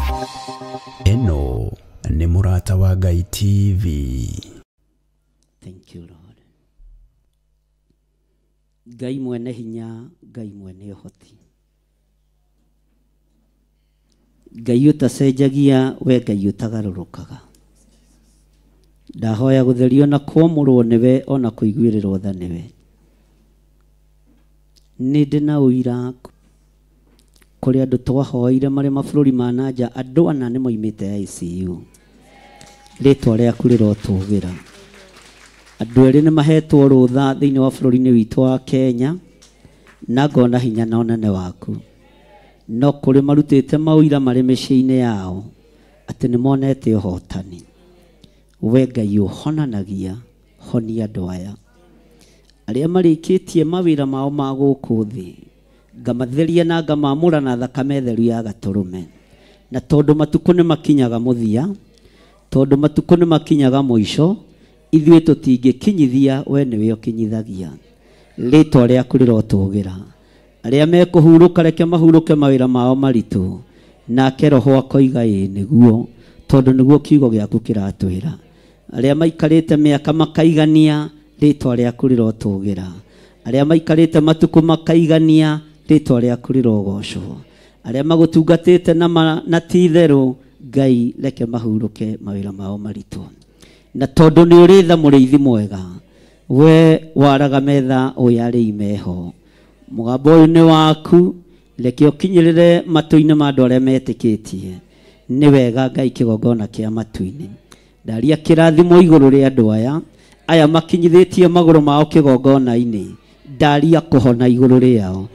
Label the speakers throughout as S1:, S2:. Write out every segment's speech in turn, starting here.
S1: Ĩno nĩ Mũrata wa Ngai TV.
S2: Thank you, Lord. Ngai mwene hinya, Ngai mwene ũhoti. Ngai ũtacenjagia, we Ngai ũtagarũrũkaga. Ndahoya gũtherio na kwamũrwo nĩwe ona kũiguĩrĩrwo tha nĩwe. Nĩ ndĩ na ũira kũrĩ andũ twahoire marĩ mabũrũri ma na nja, andũ ana nĩ moimĩte ICU. Rĩtwa rĩaku rĩrotũgĩra. Andũ erĩ nĩ mahetwo rũtha thĩinĩ wa bũrũri-inĩ witũ wa Kenya, na ngona hinya na ũnene waku. No kũrĩ marutĩte maũira marĩ mĩciĩ-inĩ yao atĩ nĩ monete ũhotani. We Ngai ũhonanagia, honia andũ aya. Arĩa marĩkĩtie mawĩra mao ma gũkũ thĩ, ngamatheria na ngamamũra na thakame theru ya gatũrũme. Na tondũ matukũ nĩ makinyaga mũthia, tondũ matukũ nĩ makinyaga mũico, ithuĩ tũtingĩkinyithia, we nĩwe ũkinyithagia. Rĩtwa rĩaku rĩrotũgĩra. Arĩa mekũhurũka reke mahurũke mawĩra mao maritũ, nake roho akoiga ĩĩ nĩguo, tondũ nĩguo kiugo gĩaku kĩratwĩra. Arĩa maikarĩte mĩaka makaigania, rĩtwa rĩaku rĩrotũgĩra. Arĩa maikarĩte matukũ makaigania, rĩtwa rĩaku rĩrogocwo. Arĩa magũtungatĩte na ti itherũ, Ngai reke mahurũke mawĩra mao maritũ. Na tondũ nĩ ũrĩ tha mũrĩithi mwega, we waraga metha ũyũ arĩi meho. Mũgambo ũyũ nĩ waku, reke ũkinyĩrĩre matũ-inĩ ma andũ arĩa metĩkĩtie. Nĩ wega Ngai kĩgongona kĩa matu-inĩ. Ndaria kĩrathimo igũrũ rĩa andũ aya, aya makinyithĩtie magũrũ mao kĩgongona-inĩ. Ndaria kũhona igũrũ rĩao.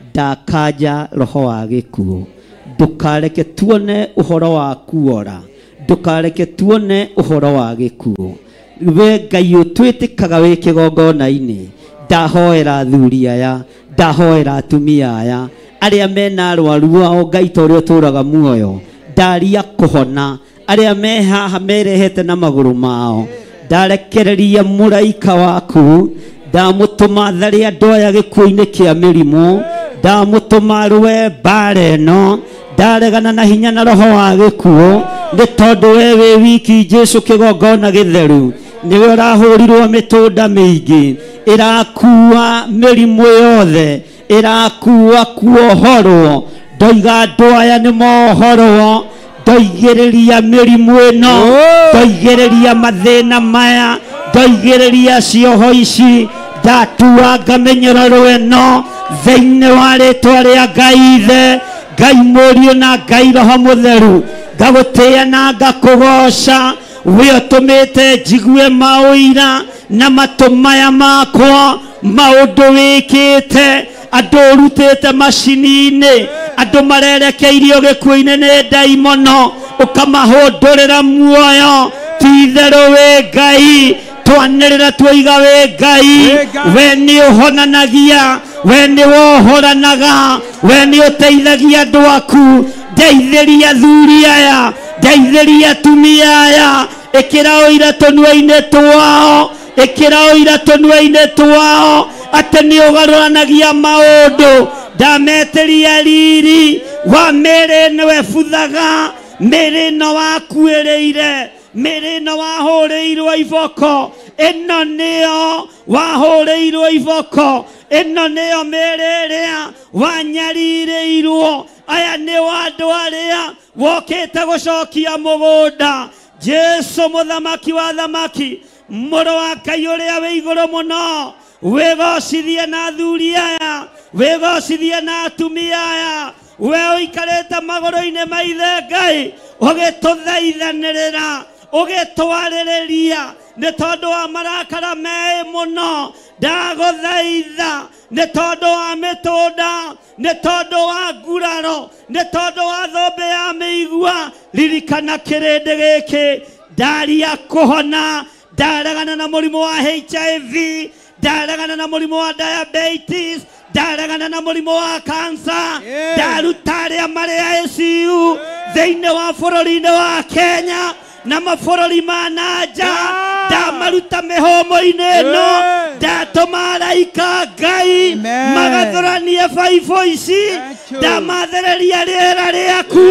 S2: Ndakanja roho wa gĩkuũ. Ndũkareke tuone ũhoro wa kuora. Ndũkareke tuone ũhoro wa gĩkuũ. We Ngai ũtwĩtĩkaga wĩ kĩgongona-inĩ. Ndahoera athuri aya, ndahoera atumia aya, arĩa mena arwaru ao Ngai ta ũrĩa ũtũũraga muoyo. Ndaria kũhona arĩa me haha merehete na magũrũ mao. Ndarekereria mũraika waku, ndamũtũma tharĩ andũ aya gĩkuũ-inĩ kĩa mĩrimũ, ndamũtũma rũe mbara ĩno, ndaregana na hinya na roho wa gĩkuũ, nĩ tondũ we wĩ wiki Jesũ kĩgongona gĩtheru, nĩwe ũrahũrirwo mĩtũnda mĩingĩ, ĩrakua mĩrimũ yothe, ĩrakua kuohorwo. Ndoiga andũ aya nĩ mohorwo, ndoigĩrĩria mĩrimũ ĩno, ndoigĩrĩria mathĩna maya, ndoigĩrĩria cioho ici, ndatuanga mĩnyororo ĩno thĩinĩ wa rĩtwa rĩa Ngai Ithe, Ngai Mũriũ na Ngai Roho Mũtheru. Ngagũtĩĩa na ngakũgoca, we ũtũmĩte njigue maũira na matũ maya makwa, maũndũ wĩkĩte, andũ ũrutĩte macini-inĩ, andũ marerekeirio gĩkuũ-inĩ nĩ ndaimono, ũkamahũndũrĩra muoyo. Ti itherũ wĩ Ngai, twanĩrĩra twoiga wĩ Ngai, we nĩ ũhonanagia, we nĩ wohoranaga, we nĩ ũteithagia andũ aku. Ndeithĩria athuri aya, ndeithĩria atumia aya, ĩkĩra ũira tũnua-inĩ twao, ĩkĩra ũira tũnua-inĩ twao atĩ nĩ ũgarũranagia maũndũ. Ndametĩria riri wa mĩĩrĩ ĩno ĩbuthaga, mĩĩrĩ ĩno wakuĩrĩire, mĩĩrĩ ĩno wahũrĩirwo iboko, ĩno nĩyo wahũrĩirwo iboko, ĩno nĩyo mĩĩrĩ ĩrĩa wanyarirĩirwo. Aya nĩ andũ arĩa wokĩte gũcokia mũgũnda. Jesũ mũthamaki wa thamaki, mũrũ wa Ngai ũrĩa wĩ igũrũ mũno, wĩgocithie na athuri aya, wĩgocithie na atumia aya, we ũikarĩte magũrũ-inĩ ma Ithe Ngai, ũgĩtũthaithanĩrĩra, ũgĩtwarĩrĩria nĩ tondũ wa marakara meĩ mũno. Ndagũthaitha nĩ tondũ wa mĩtũnda, nĩ tondũ wa nguraro, nĩ tondũ wa thũmbĩ ya mĩigua, ririkana kĩrĩndĩ gĩkĩ. Ndaria kũhona, ndaregana na mũrimũ wa HIV, ndaregana na mũrimũ wa diabetes, ndaregana na mũrimũ wa cancer, ndaruta arĩa marĩ ICU thĩinĩ wa bũrũri-inĩ wa Kenya na mabũrũri ma na nja, ndamaruta mĩhũmũ-inĩ ĩno, Ndatũma araika Ngai magathũranie baibũ ici. Ndamathereria rĩera rĩaku,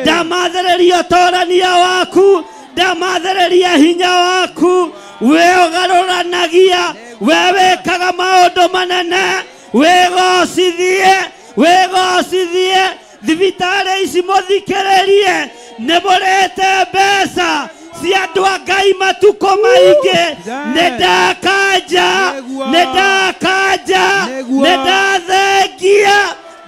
S2: ndamathereria ũtorania waku, ndamathereria hinya waku. We ũgarũranagia, we wĩkaga maũndũ manene, wĩgocithie, wĩgocithie. Thibitarĩ ici mũthikĩrĩrie, nĩ mũrĩte mbeca cia andũ a Ngai matukũ maingĩ. Nĩ ndakanja, nĩ ndakanja, nĩ ndathengia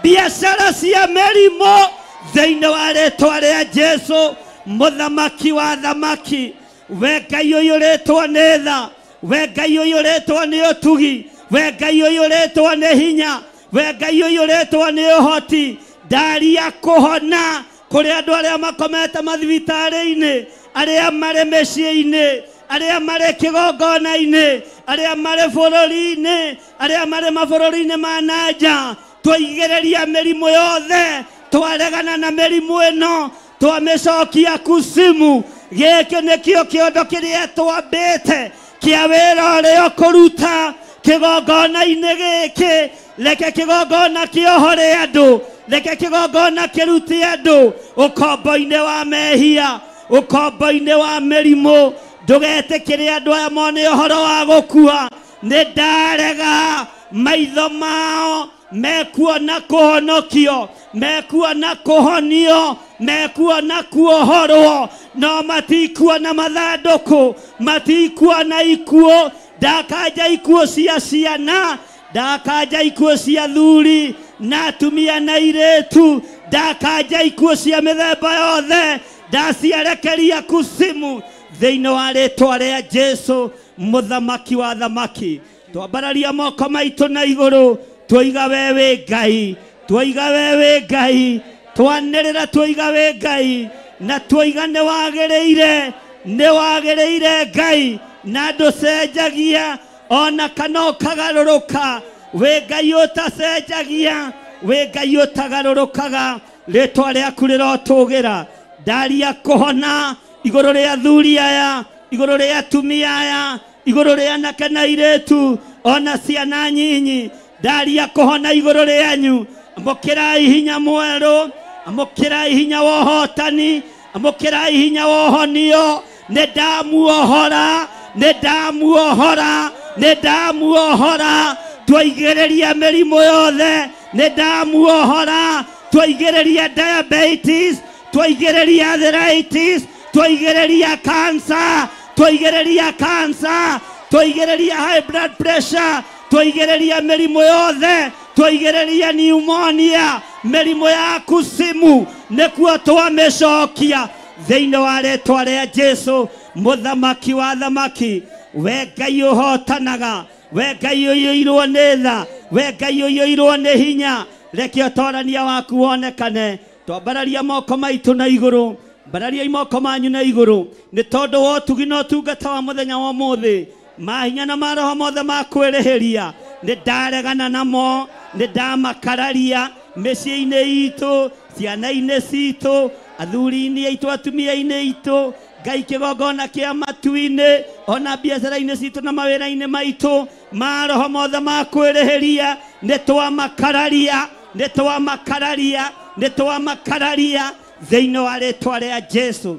S2: biacara cia mĩrimũ thĩinĩ wa rĩtwa rĩa Jesũ, mũthamaki wa thamaki. We Ngai ũiyũrĩtwo nĩ tha, we Ngai ũiyũrĩtwo nĩ ũtugi, we Ngai ũiyũrĩtwo nĩ hinya, we Ngai ũiyũrĩtwo nĩ ũhoti. Ndaria kũhona kũrĩ andũ arĩa makomete mathibitarĩ-inĩ, arĩa marĩ mĩciĩ-inĩ, arĩa marĩ kĩgongona-inĩ, arĩa marĩ bũrũri-inĩ, arĩa marĩ mabũrũri-inĩ ma na nja. Twaigĩrĩria mĩrimũ yothe, twaregana na mĩrimũ ĩno, twamĩcokia kusimu. Gĩkĩ nĩkĩo kĩondo kĩrĩa twambĩte kĩa wĩra ũrĩa ũkũruta kĩgongona-inĩ gĩkĩ. Reke kĩgongona kĩohore andũ, reke kĩgongona kĩrute andũ ũkombo-inĩ wa mehia, ũkombo-inĩ wa mĩrimũ. Ndũgetĩkĩre andũ aya mone ũhoro wa gũkua. Nĩ ndarega maitho mao mekuona kũhonokio, mekuona kũhonio, mekuona kuohorwo, no matikuona mathandũkũ, matikuona ikuũ. Ndakanja ikuũ cia ciana, ndakanja ikuũ cia thuri na atumia na airĩtu, ndakanja ikuũ cia mĩthemba yothe, ndaciarekeria kusimu thĩinĩ wa rĩtwa rĩa Jesũ, mũthamaki wa thamaki. Twambararia moko maitũ na igũrũ, twoiga we wĩ Ngai, twoiga we wĩ Ngai, twanĩrĩra twoiga wĩ Ngai, na twoiga nĩ wagĩrĩire, nĩ wagĩrĩire Ngai, na ndũcenjagia ona kana ũkagarũrũka. Wĩ Ngai ũtacenjagia, wĩ Ngai ũtagarũrũkaga. Rĩtwa rĩaku rĩrotũgĩra. Ndaria kũhona igũrũ rĩa athuri aya, igũrũ rĩa atumia aya, igũrũ rĩa anake na airĩtu, ona ciana nyinyi. Ndaria kũhona igũrũ rĩanyu. Amũkĩrai hinya mwerũ, amũkĩrai hinya wa ũhotani, amũkĩrai hinya wa ũhonio. Nĩ ndamuohora, nĩ ndamuohora, nĩ ndamuohora. Twaigĩrĩria mĩrimũ yothe, nĩ ndamuohora. Twaigĩrĩria diabetes, twaigĩrĩria arthritis, twaigĩrĩria cancer, twaigĩrĩria cancer, twaigĩrĩria high blood pressure, twaigĩrĩria mĩrimũ yothe, twaigĩrĩria pneumonia, mĩrimũ ya kusimu, nĩkuo twamĩcokia thĩinĩ wa rĩtwa rĩa Jesũ, mũthamaki wa thamaki. We Ngai ũhotanaga, we Ngai ũiyũirwo nĩ tha, we Ngai ũiyũirwo nĩ hinya, reke ũtorania waku wonekane. Twambararia moko maitũ na igũrũ, mbararia moko manyu na igũrũ, nĩ tondũ wa ũtugi na ũtungata wa mũthenya wa ũmũthĩ. Mahinya na maroho mothe ma kwĩrĩhĩria nĩ ndaregana namo, nĩ ndamakararia mĩciĩ-inĩ itũ, ciana-inĩ citũ, athuri-inĩ aitũ, atumia-inĩ aitũ, Ngai kĩgongona kĩa matu-inĩ, ona biacara-inĩ citũ na mawĩra-inĩ maitũ. Maroho mothe ma kwĩrĩhĩria nĩ twamakararia, nĩ twamakararia, nĩ twamakararia thĩinĩ wa rĩtwa rĩa Jesũ.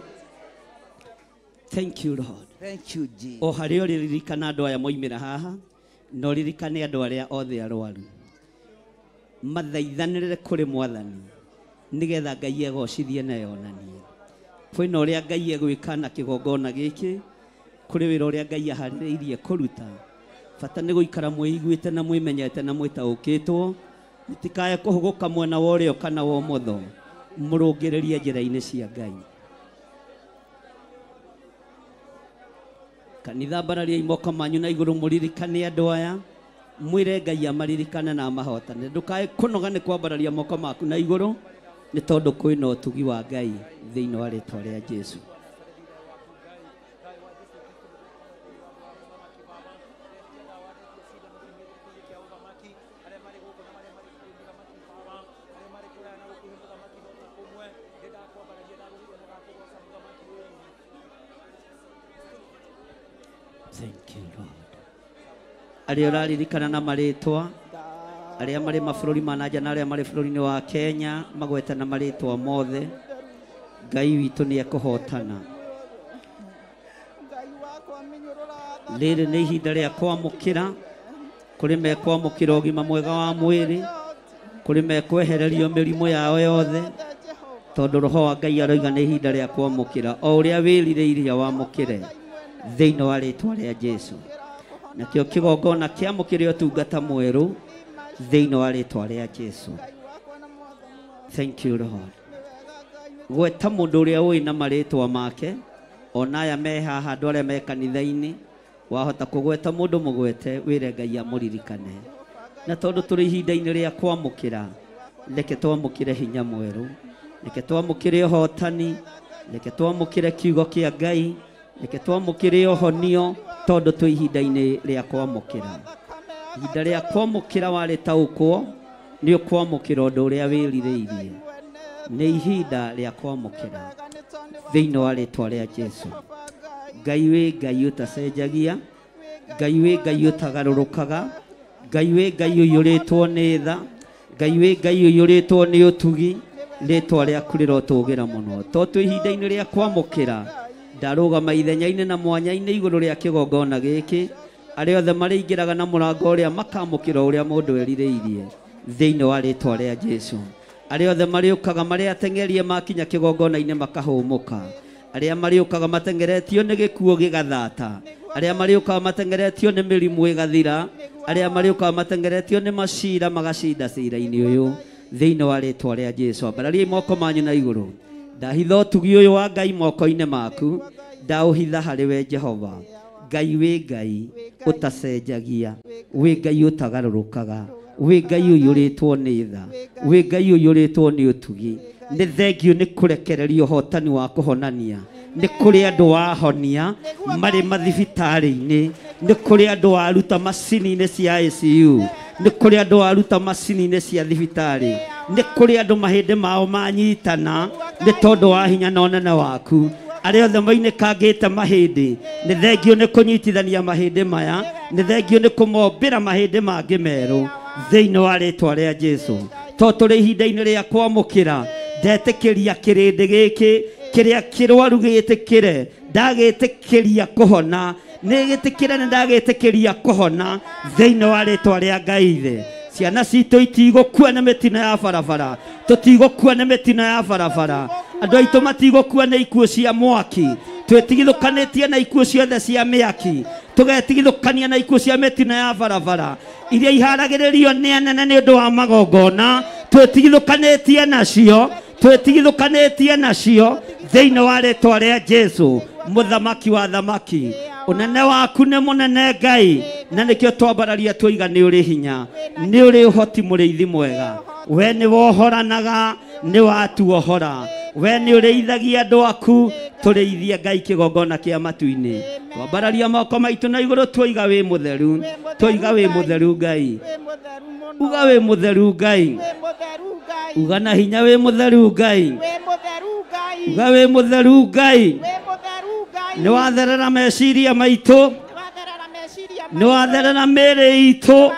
S2: Thank you Lord.
S3: Thank you Jesus.
S2: O harĩa ũrĩririkana andũ aya moimĩra haha, na ũririkane andũ arĩa othe arwaru, mathaithanĩrĩre kũrĩ Mwathani nĩgetha Ngai egocithie na yonanie. Kwĩna ũrĩa Ngai egwĩka na kĩgongona gĩkĩ, kũrĩ wĩra ũrĩa Ngai aharĩrĩirie kũruta. Bata nĩ gũikara mwĩiguĩte na mwĩmenyete na mwĩtaũkĩtwo, mũtikae kũhũgũka mwena wa ũrĩo kana wa ũmotho, mũrũngĩrĩrie njĩra-inĩ cia Ngai. Kanitha, mbararia moko manyu na igũrũ, mũririkane andũ aya, mwĩre Ngai amaririkane na amahotane. Ndũkae kũnoga nĩ kwambararia moko maku na igũrũ, nĩ tondũ kwĩna ũtugi wa Ngai thĩinĩ wa rĩtwa rĩa Jesũ. Thank you, Lord. Arĩa ũraririkana na marĩtwa, arĩa marĩ mabũrũri ma nanja na arĩa marĩ bũrũri-inĩ wa Kenya, magwete na marĩtwa mothe. Ngai witũ nĩ ekũhotana. Rĩrĩ nĩ ihinda rĩa kwamũkĩra, kũrĩ mekwamũkĩra ũgima mwega wa mwĩrĩ, kũrĩ mekwehererio mĩrimũ yao yothe, tondũ roho wa Ngai aroiga nĩ ihinda rĩa kwamũkĩra o ũrĩa wĩrirĩirie wamũkĩre thĩinĩ wa rĩtwa rĩa Jesu. Nakĩo kĩgongona kĩamũkĩre ũtungata mwerũ thĩinĩ wa rĩtwa rĩa Jesu. Thank you Lord. Gweta mũndũ ũrĩa ũĩ na marĩtwa make, ona aya me haha, andũ arĩa me kanitha-inĩ, wahota kũgweta mũndũ mũgwete wĩre Ngai amũririkane. Na tondũ tũrĩ ihinda-inĩ rĩa kwamũkĩra, reke twamũkĩre hinya mwerũ, reke twamũkĩre ũhotani, reke twamũkĩre kiugo kĩa Ngai, reke twamũkĩre ũhonio, tondũ twĩ ihinda-inĩ rĩa kwamũkĩra. Ihinda rĩa kwamũkĩra warĩtaũkwo, nĩ ũkwamũkĩra ũndũ ũrĩa wĩrirĩirie. Nĩ ihinda rĩa kwamũkĩra thĩinĩ wa rĩtwa rĩa Jesu. Ngai wĩ Ngai ũtacenjagia, Ngai wĩ Ngai ũtagarũrũkaga, Ngai wĩ Ngai ũiyũrĩtwo nĩ tha, Ngai wĩ Ngai ũiyũrĩtwo nĩ ũtugi, rĩtwa rĩaku rĩrotũgĩra mũno. To twĩ ihinda-inĩ rĩa kwamũkĩra, ndarũgama ithenya-inĩ na mwanya-inĩ igũrũ rĩa kĩgongona gĩkĩ, arĩa othe marĩingĩraga na mũrango ũrĩa makamũkĩra ũrĩa mũndũ erirĩirie thĩinĩ wa rĩtwa rĩa Jesu. Arĩa othe marĩũkaga marĩ ateng'erie makinya kĩgongona-inĩ makahũmũka, arĩa marĩũkaga mateng'eretio nĩ gĩkuũ gĩgathata, arĩa marĩũkaga mateng'eretio nĩ mĩrimũ ĩgathira, arĩa marĩũkaga mateng'eretio nĩ macira magacinda cira-inĩ ũyũ thĩinĩ wa rĩtwa rĩa Jesu. Ambarariai moko manyu na igũrũ. Ndahitha ũtugi ũyũ wa Ngai moko-inĩ maku, ndaũhitha harĩ we Jehova. Ngai wĩ Ngai ũtacenjagia, wĩ Ngai ũtagarũrũkaga, wĩ Ngai ũiyũrĩtwo nĩ tha, wĩ Ngai ũiyũrĩtwo nĩ ũtugi. Nĩ thengio nĩ kũrekereria ũhotani wa kũhonania. Nĩ kũrĩ andũ wahonia marĩ mathibitarĩ-inĩ, nĩ kũrĩ andũ waruta macini-inĩ cia ICU, nĩ kũrĩ andũ waruta macini-inĩ cia thibitarĩ, nĩ kũrĩ andũ mahĩndĩ mao manyitana nĩ tondũ wa hinya na ũnene waku. Arĩa othe moinĩkangĩte mahĩndĩ, nĩ thengio nĩ kũnyitithania mahĩndĩ maya, nĩ thengio nĩ kũmombĩra mahĩndĩ mangĩ merũ thĩinĩ wa rĩtwa rĩa Jesu. To tũrĩ ihinda-inĩ rĩa kwamũkĩra, ndetĩkĩria kĩrĩndĩ gĩkĩ kĩrĩa kĩrwaru gĩtĩkĩre, ndagĩtĩkĩria kũhona, nĩ gĩtĩkĩre, nĩ ndagĩtĩkĩria kũhona thĩinĩ wa rĩtwa rĩa Ngai Ithe. Ciana citũ itigũkua nĩ mĩtino ya barabara, tũtigũkua nĩ mĩtino ya barabara, andũ aitũ matigũkua nĩ ikuũ cia mwaki, twĩtigithũkanĩtie na ikuũ ciothe cia mĩaki, tũgetigithũkania na ikuũ cia mĩtino ya barabara iria iharagĩrĩrio nĩ anene nĩ ũndũ wa magongona, twĩtigithũkanĩtie nacio, twĩtigithũkanĩtie nacio thĩinĩ wa rĩtwa rĩa Jesu, mũthamaki wa thamaki. Ũnene waku nĩ mũnene Ngai, na nĩkĩo twambararia twoiga nĩ ũrĩ hinya, nĩ ũrĩ ũhoti, mũrĩithi mwega. We nĩ wohoranaga, nĩ watuohora, we nĩ ũrĩithagia andũ aku, tũrĩithie Ngai kĩgongona kĩa matu-inĩ. Twambararia moko maitũ na igũrũ twoiga wĩ mũtheru, twoiga wĩ mũtheru Ngai, uga wĩ mũtheru Ngai, uga na hinya wĩ mũtheru Ngai, uga wĩ mũtheru Ngai. Nĩ watherera meciria maitũ, nĩ watherera mĩĩrĩ itũ,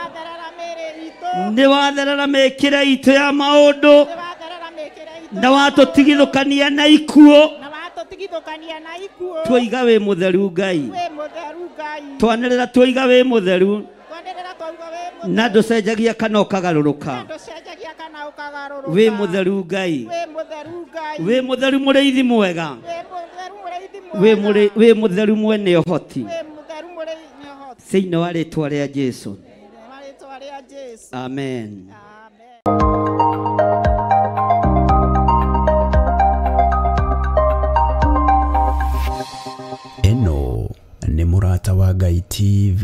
S2: nĩ watherera mĩkĩre itũ ya maũndũ, na watũtigithũkania na ikuũ, twoiga wĩ mũtheru Ngai, twanĩrĩra twoiga wĩ mũtheru, na ndũcenjagia kana ũkagarũrũka. Wĩ mũtheru Ngai, wĩ mũtheru mũrĩithi mwega, wĩ mũtheru mwene ũhoti, thĩinĩ wa rĩtwa rĩa Jesu. Amen.
S1: Ĩno nĩ Mũrata wa Ngai TV.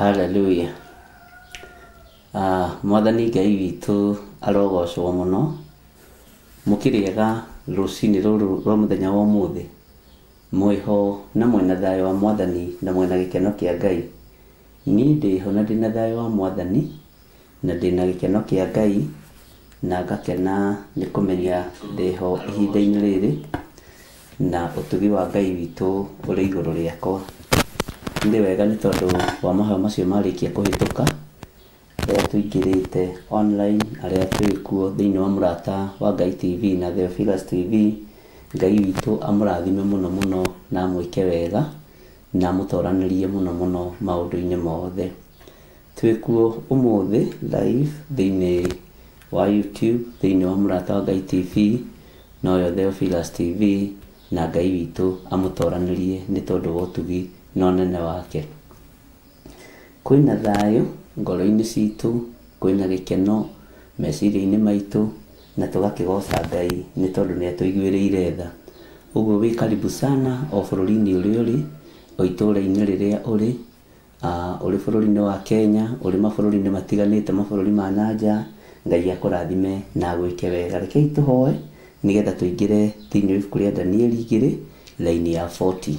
S2: Hallelujah. Mwathani Ngai witũ arogocwo mũno. Mũkĩrĩega rũcinĩ rũrũ rwa mũthenya wa ũmũthĩ. Mwĩho na mwĩna thayũ wa Mwathani na mwĩna gĩkeno kĩa Ngai. Niĩ ndĩho na ndĩna thayũ wa Mwathani na ndĩna gĩkeno kĩa Ngai na ngakena nĩ kũmenya ndĩho ihinda-inĩ rĩrĩ na ũtugi wa Ngai witũ ũrĩ igũrũ rĩakwa. Nĩ wega nĩ tondũ wa mahoya macio marĩkia kũhĩtũka, arĩa tũingĩrĩte online, arĩa twĩ kuo thĩinĩ wa Mũrata wa Ngai TV na Theophilus TV, Ngai witũ amũrathime mũno mũno na amwĩke wega na amũtoranĩrie mũno mũno maũndũ-inĩ mothe. Twĩ kuo ũmũthĩ live thĩinĩ wa YouTube, thĩinĩ wa Mũrata wa Ngai TV, noyo Theophilus TV, na Ngai witũ amũtoranĩrie nĩ tondũ wa ũtugi na ũnene wake. Kwĩna thayũ ngoro-inĩ citũ, kwĩna gĩkeno meciria-inĩ maitũ, na tũgakĩgoca Ngai nĩ tondũ nĩ atũiguĩrĩire tha. Ũguo wĩ karibu sana o bũrũri-inĩ ũrĩa ũrĩ, o itũũra-inĩ rĩrĩa ũrĩ, ũrĩ bũrũri-inĩ wa Kenya, ũrĩ mabũrũri-inĩ matiganĩte, mabũrũri ma na nja, Ngai akũrathime na agwĩke wega. Rekei tũhoe nĩgetha tũingĩre thĩinĩ wa ibuku rĩa Danieli 2 raini ya 40.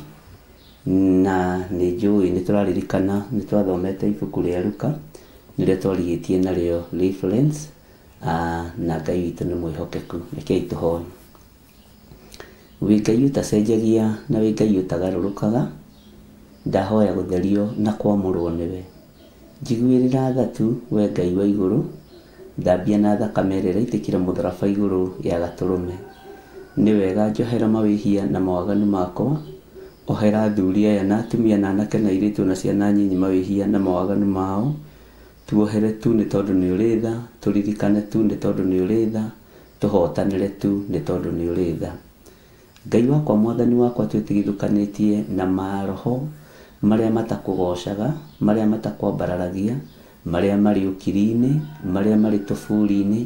S2: Na nĩ njũĩ nĩ tũraririkana nĩ twathomete ibuku rĩa Luka nĩrĩo twarigĩtie narĩo reference, na Ngai witũ nĩ mwĩhokeku. Rekei tũhoe. Wĩ Ngai ũtacenjagia na wĩ Ngai ũtagarũrũkaga, ndahoya gũtherio na kwamũrwo nĩwe. Njiguĩrĩra tha tu we Ngai wa igũrũ, thambia na thakame ĩrĩa ĩraitĩkĩra mũtharaba igũrũ ya gatũrũme. Nĩ wega njohera mawĩhia na mawaganu makwa, ohera athuri aya na atumia na anake na airĩtu na ciana nyinyi mawĩhia na mawaganu mao. Tuohere tu nĩ tondũ nĩ ũrĩ tha, tũririkane tu nĩ tondũ nĩ ũrĩ tha, tũhotanĩre tu nĩ tondũ nĩ ũrĩ tha. Ngai wakwa Mwathani wakwa twĩtigithũkanĩtie na maroho marĩa matakũgocaga, marĩa matakwambararagia, marĩa marĩ ũkiri-inĩ, marĩa marĩ tũburi-inĩ.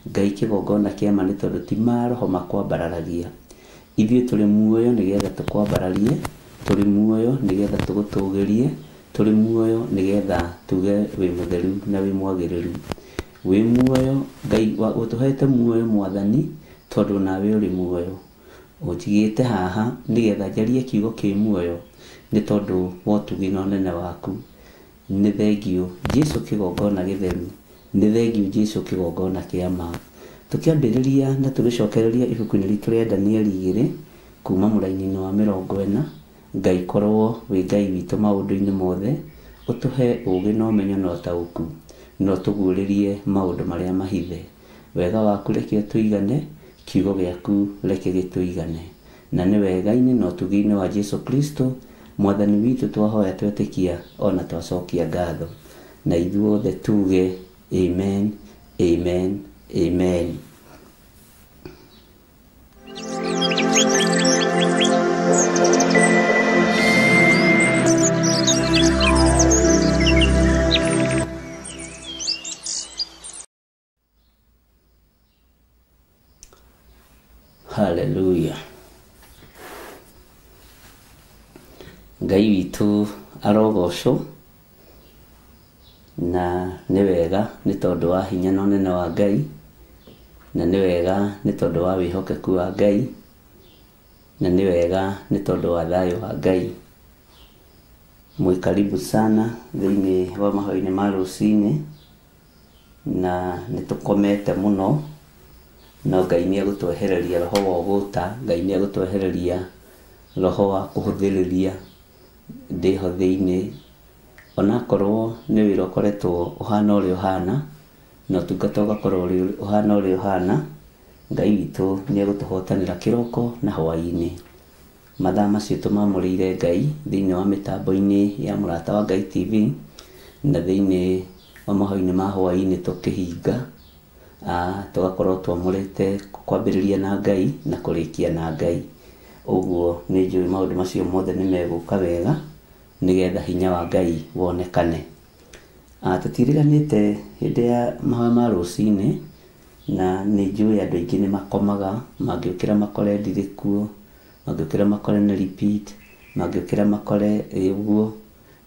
S2: Ngai kĩgongona kĩa ma nĩ tondũ ti maroho makwambararagia. Ithuĩ tũrĩ muoyo nĩgetha tũkwambararie, tũrĩ muoyo nĩgetha tũgũtũgĩrie, tũrĩ muoyo nĩgetha tuge wĩ mũtheru na wĩ mwagĩrĩru. Wĩ muoyo Ngai ũtũhete muoyo Mwathani tondũ nawe ũrĩ muoyo. Ũnjigĩte haha nĩgetha njarie kiugo kĩ muoyo nĩ tondũ wa ũtugi na ũnene waku. Nĩ thengiũ Jesu kĩgongona gĩtheru, nĩ thengiũ Jesu kĩgongona kĩa ma. Tũkĩambĩrĩria na tũgĩcokereria ibuku-inĩ ritũ rĩa Danieli 2 kuma mũraini-inĩ wa 40, Ngai korwo wĩ Ngai witũ maũndũ-inĩ mothe, ũtũhe ũũgĩ na ũmenyo na ũtaũku, na ũtũguũrĩrie maũndũ marĩa mahithe. Wega waku reke ũtũigane, kiugo gĩaku reke gĩtũigane. Na nĩ wega-inĩ na ũtugi-inĩ wa Jesu Kristo Mwathani witũ twahoya twetĩkia ona twacokia ngatho. Na ithuothe tuge amen, amen, amen. Hallelujah. Ngai witũ arogocwo na nĩ wega nĩ tondũ wa hinya na ũnene wa Ngai, na nĩ wega nĩ tondũ wa wĩhokeku wa Ngai, na nĩ wega nĩ tondũ wa thayũ wa Ngai. Mwĩ karibu sana thĩinĩ wa mahoya-inĩ ma rũcinĩ, na nĩ tũkomete mũno, no Ngai nĩ egũtwehereria roho wa ũgũta, Ngai nĩ egũtwehereria roho wa kũhũthĩrĩria ndĩho thĩinĩ. Onakorwo nĩ wĩra ũkoretwo ũhana ũrĩa ũhana, na ũtungata ũgakorwo ũhana ũrĩa ũhana, Ngai witũ nĩ egũtũhotanĩra kĩroko na hwaĩ-inĩ. Mathaa macio tũmamũrĩire Ngai thĩinĩ wa mĩtambo-inĩ ya Mũrata wa Ngai TV na thĩinĩ wa mahoya-inĩ ma hwaĩ-inĩ tũkĩhinga, tũgakorwo twamũrĩte kwambĩrĩria na Ngai na kũrĩkia na Ngai. Ũguo nĩ njũĩ maũndũ macio mothe nĩ megũka wega nĩgetha hinya wa Ngai wonekane. Tũtiriganĩte hĩndĩ ya mahoya ma rũcinĩ, na nĩ njũĩ andũ aingĩ nĩ makomaga, mangĩũkĩra makore ndirĩ kuo, mangĩũkĩra makore nĩ repeat, mangĩũkĩra makore ũguo.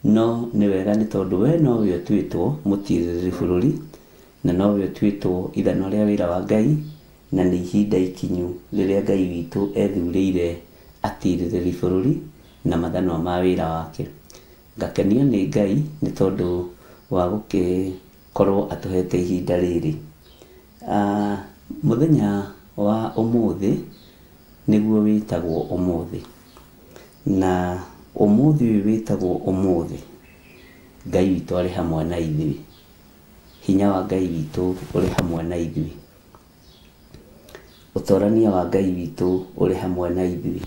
S2: No nĩ wega nĩ tondũ we nowe ũtuĩtwo mũtirĩrĩri bũrũri, na nowe ũtuĩtwo ithanwa rĩa wĩra wa Ngai, na nĩ ihinda ikinyu rĩrĩa Ngai witũ ethurĩire atirĩrĩri bũrũri na mathanwa ma wĩra wake. Ngakenio nĩ Ngai nĩ tondũ wa gũgĩkorwo atũhete ihinda rĩrĩ. Mũthenya wa ũmũthĩ nĩguo wĩtagwo ũmũthĩ, na ũmũthĩ ũyũ wĩtagwo ũmũthĩ, Ngai witũ arĩ hamwe na ithuĩ, hinya wa Ngai witũ ũrĩ hamwe na ithuĩ, ũtorania wa Ngai witũ ũrĩ hamwe na ithuĩ.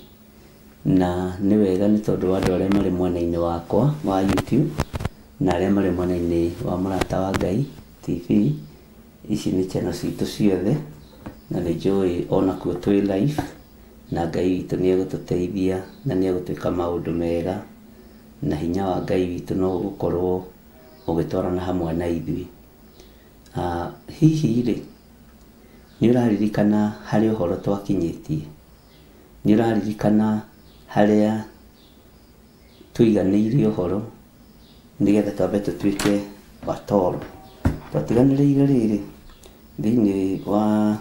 S2: Na nĩ wega nĩ tondũ wa andũ arĩa marĩ mwena-inĩ wakwa wa YouTube na arĩa marĩ mwena-inĩ wa Mũrata wa Ngai TV, ici nĩ channel citũ ciothe, na nĩ njũĩ onakuo twĩ live, na Ngai witũ nĩ egũtũteithia na nĩ egũtwĩka maũndũ mega, na hinya wa Ngai witũ no ũgũkorwo ũgĩtwarana hamwe na ithuĩ. Hihi rĩ, nĩ ũraririkana harĩ ũhoro twakinyĩtie? Nĩ ũraririkana harĩa tũiganĩire ũhoro nĩgetha twambe tũtuĩke watoro? Twatiganĩrĩire rĩrĩ thĩinĩ wa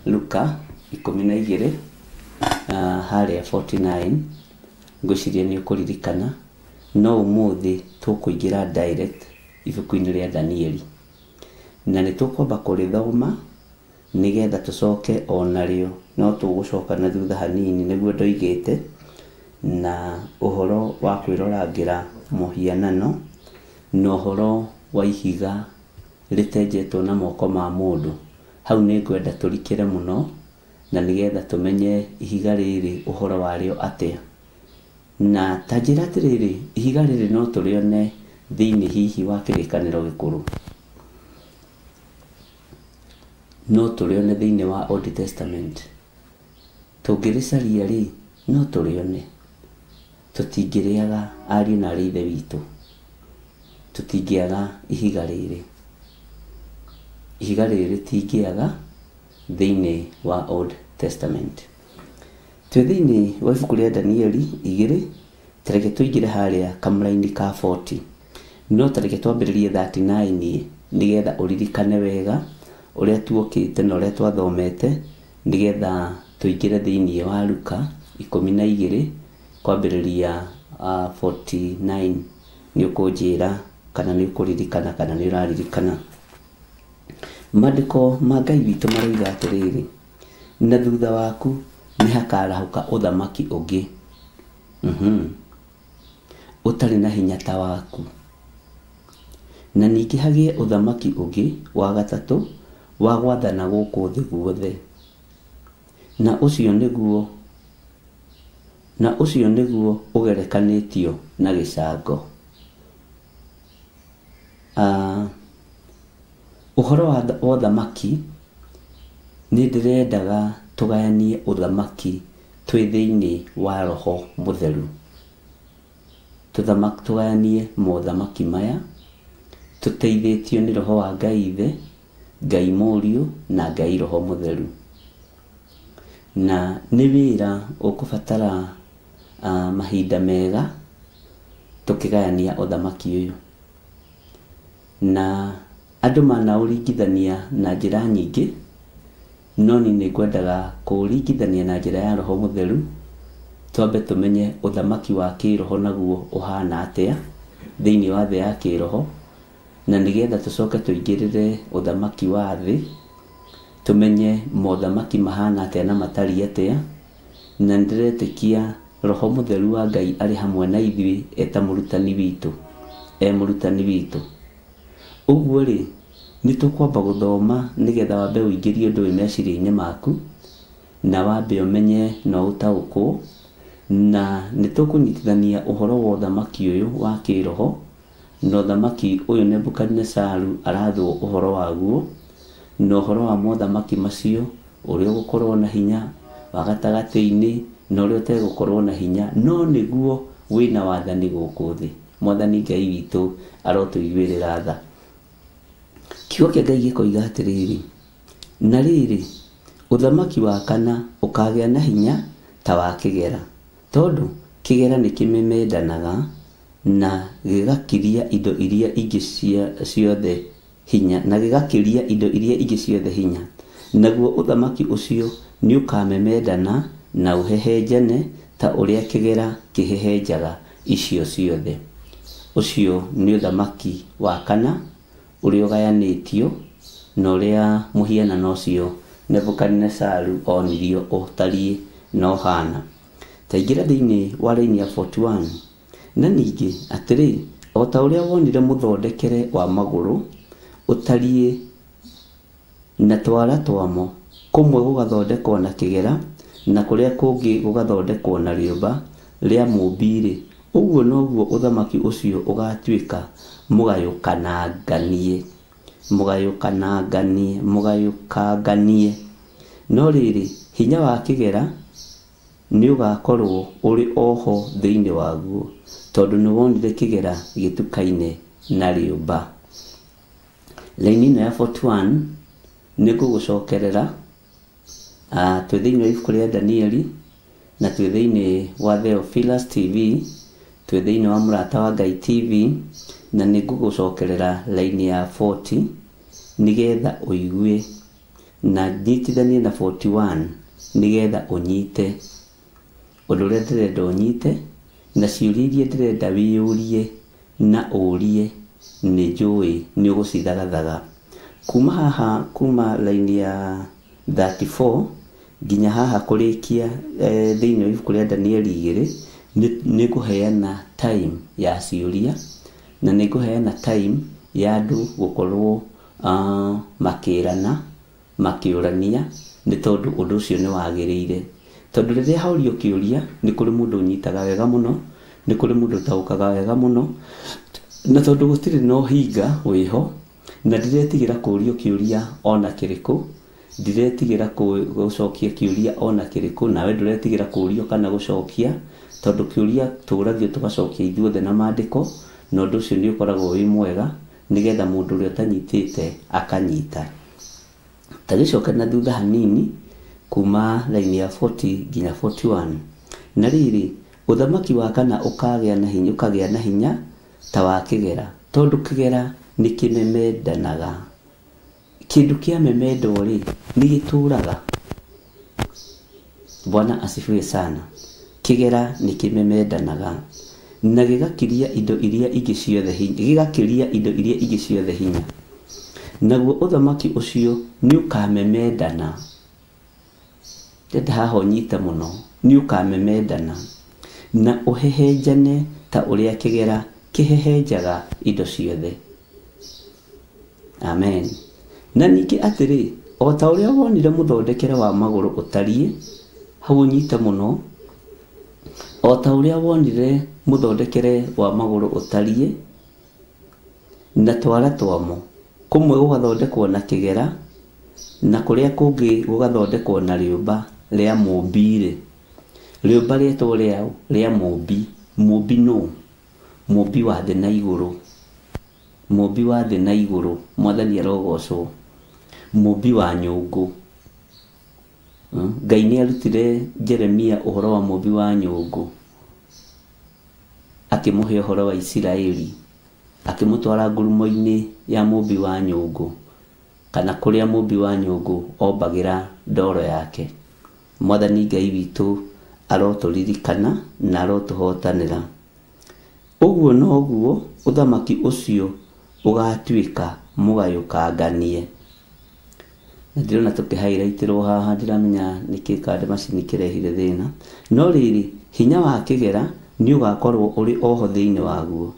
S2: Luka 12 harĩa 49, ngwĩciria nĩ ũkũririkana, no ũmũthĩ tũkũingĩra direct ibuku-inĩ rĩa Danieli, na nĩ tũkwamba kũrĩthoma nĩgetha tũcoke onarĩo, no tũgũcoka na thutha hanini nĩguo ndoigĩte, na ũhoro wa kwĩrorangĩra mũhianano na ũhoro wa ihiga rĩtenjetwo na moko ma mũndũ. Hau nĩ ngwenda tũrikĩre mũno, na nĩgetha tũmenye ihiga rĩrĩ ũhoro warĩo atĩa. Na ta njĩra atĩrĩrĩ, ihiga rĩrĩ no tũrĩone thĩinĩ hihi wa kĩrĩkanĩro gĩkũrũ, no tũrĩone thĩinĩ wa Old Testament. Tũngĩrĩcaria rĩ, no tũrĩone. Tũtingĩrĩaga ariũ na arĩ ithe witũ, tũtingĩaga ihiga rĩrĩ. Ihiga rĩrĩ rĩtingĩaga thĩinĩ wa Old Testament. Twĩ thĩinĩ wa ibuku rĩa Danieli 2, tareke tũingĩre harĩa kamũraini ka 40, no tareke twambĩrĩrie 39 nĩgetha ũririkane wega ũrĩa tuokĩte na ũrĩa twathomete, nĩgetha tũingĩre thĩinĩ wa Luka 12 kwambĩrĩria 49. Nĩ ũkũnjĩra kana nĩ ũkũririkana kana nĩ ũraririkana. Maandĩko ma Ngai witũ maroiga atĩrĩrĩ, na thutha waku nĩ hakarahũka ũthamaki ũngĩ, ũtarĩ na hinya ta waku, na ningĩ hagĩe ũthamaki ũngĩ wa gatatũ wa gwathana gũkũ thĩ guothe, na ũcio nĩguo ũgerekanĩtio na gĩcango. Ũhoro wa ũthamaki, nĩ ndĩrendaga tũgayanie ũthamaki twĩ thĩinĩ wa Roho Mũtheru. Tũgayanie mothamaki maya tũteithĩtio nĩ Roho wa Ngai Ithe, Ngai Mũriũ na Ngai Roho Mũtheru. Na nĩ wĩra ũkũbatara mahinda mega tũkĩgayania ũthamaki ũyũ. Na andũ manaũringithania na njĩra nyingĩ, no niĩ nĩ ngwendaga kũũringithania na njĩra ya Roho Mũtheru, twambe tũmenye ũthamaki wa kĩroho naguo ũhana atĩa thĩinĩ wa thĩ ya kĩroho, na nĩgetha tũcoke tũingĩrĩre ũthamaki wa thĩ, tũmenye mothamaki mahana atĩa na matariĩ atĩa. Na nĩndĩretĩkia Roho Mũtheru wa Ngai arĩ hamwe na ithuĩ eta mũrutani witũ, e mũrutani witũ. Ũguo rĩ, nĩ tũkwamba gũthoma nĩgetha wambe ũingĩrie ũndũ ũyũ meciria-inĩ maku, na wambe ũmenye na ũtaũkwo, na nĩ tũkũnyitithania ũhoro wa ũthamaki ũyũ wa kĩroho na ũthamaki ũyũ Nebukadinesaru arathwo ũhoro waguo, na ũhoro wa mothamaki macio, ũrĩa ũgũkorwo na hinya wa gatagatĩ-inĩ na ũrĩa ũtegũkorwo na hinya, no nĩguo wĩna wathani gũkũ thĩ. Mwathani Ngai witũ arotũiguĩrĩra tha. Kiugo kĩa Ngai gĩkoiga atĩrĩrĩ, na rĩrĩ, ũthamaki wa kana ũkagĩa na hinya ta wa kĩgera, tondũ kĩgera nĩ kĩmemendanaga na gĩgakiria indo iria ingĩ ciothe hinya, na gĩgakiria indo iria ingĩ ciothe hinya. Naguo ũthamaki ũcio nĩũkamemendana na ũhehenjane ta ũrĩa kĩgera kĩhehenjaga icio ciothe. Ũcio nĩ ũthamaki wa kana ũrĩa ũgayanĩtio na ũrĩa mũhianano ũcio Nebukadinesaru onirio ũtariĩ na ũhana. Taingĩra thĩinĩ wa raini ya 41. Na ningĩ atĩrĩ, o ta ũrĩa wonire mũthondekere wa magũrũ ũtariĩ na twara twamo, kũmwe gũgathondekwo na kĩgera na kũrĩa kũngĩ gũgathondekwo na rĩũmba rĩa mũũmbi-rĩ, ũguo noguo ũthamaki ũcio ũgatuĩka mũgayũkananganie, mũgayũkananganie, mũgayũkanganie. No rĩrĩ, hinya wa kĩgera nĩũgakorwo ũrĩ oho thĩinĩ waguo, tondũ nĩwonire kĩgera gĩtukaine na rĩũmba. Raini ĩno ya 41 nĩngũgũcokerera. Twĩ thĩinĩ wa ibuku rĩa Danieli na twĩ thĩinĩ wa Theophilus TV, twĩ thĩinĩ wa Mũrata wa Ngai TV, na nĩngũgũcokerera raini ya 40 nĩgetha ũigue, na nyitithanie na 41 nĩgetha ũnyite ũndũ ũrĩa ndĩrenda ũnyite, na ciũria iria ndĩrenda wĩyũrie na ũrie nĩ njũĩ nĩ ũgũcithagathaga. Kuma haha, kuma raini ya 34 nginya haha kũrĩkia thĩinĩ wa ibuku rĩa Danieli 2, nĩ ngũheana time ya ciũria na nĩ ngũheana time ya andũ gũkorwo makĩrana makĩũrania, nĩ tondũ ũndũ ũcio nĩ wagĩrĩire. Tondũ rĩrĩa horio kĩũria nĩ kũrĩ mũndũ ũnyitaga wega mũno, nĩ kũrĩ mũndũ ũtaũkaga wega mũno, na tondũ gũtirĩ na ũhinga wĩho, na ndiretigĩra kũũrio kĩũria ona kĩrĩkũ, ndiretigĩra gũcokia kĩũria ona kĩrĩkũ, nawe ndũretigĩra kũũrio kana gũcokia, tondũ kĩũria tũragio tũgacokia ithuothe na maandĩko, na ũndũ ũcio nĩ ũkoragwo wĩ mwega nĩgetha mũndũ ũrĩa ũtanyitĩte akanyita. Ta gĩcoke na thutha hanini kuma raini ya 40 nginya 41. Na rĩrĩ, ũthamaki wa kana ũkagĩa na hinya, ũkagĩa na hinya ta wa kĩgera, tondũ kĩgera nĩ kĩmemendanaga. Kĩndũ kĩa memendo rĩ, nĩ gĩtũraga. Bwana asifiwe sana. Kĩgera nĩ kĩmemendanaga na gĩgakiria indo iria ingĩ ciothe hinya, gĩgakiria indo iria ingĩ ciothe hinya. Naguo ũthamaki ũcio nĩ ũkamemendana. Ndenda haha ũnyite mũno, nĩ ũkamemendana na ũhehenjane ta ũrĩa kĩgera kĩhehenjaga indo ciothe. Amen. Na ningĩ atĩrĩ, o ta ũrĩa wonire mũthondekere wa magũrũ ũtariĩ, hau ũnyite mũno, o ta ũrĩa wonire mũthondekere wa magũrũ ũtariĩ na twara twamo, kũmwe gũgathondekwo na kĩgera na kũrĩa kũngĩ gũgathondekwo na rĩũmba rĩa mũũmbi-rĩ. Rĩũmba rĩetwo rĩa mũũmbi. Mũũmbi nũ? Mũũmbi wa thĩ na igũrũ. Mũũmbi wa thĩ na igũrũ, Mwathani arogocwo. Mũũmbi wa nyũngũ. Ngai nĩ arutire Jeremia ũhoro wa mũũmbi wa nyũngũ, akĩmũhe ũhoro wa Isiraeli, akĩmũtwara ngurumo-inĩ ya mũũmbi wa nyũngũ, kana kũrĩa mũũmbi wa nyũngũ ombagĩra ndoro yake. Mwathani Ngai witũ arotũririkana na arotũhotanĩra. Ũguo noguo ũthamaki ũcio ũgatuĩka mũgayũkanganie. Na ndĩrona tũkĩhighlightirwo haha, ndiramenya nĩkĩ kandi macini kĩrehire thĩna. No rĩrĩ, hinya wa kĩgera nĩ ũgakorwo ũrĩ oho thĩinĩ waguo,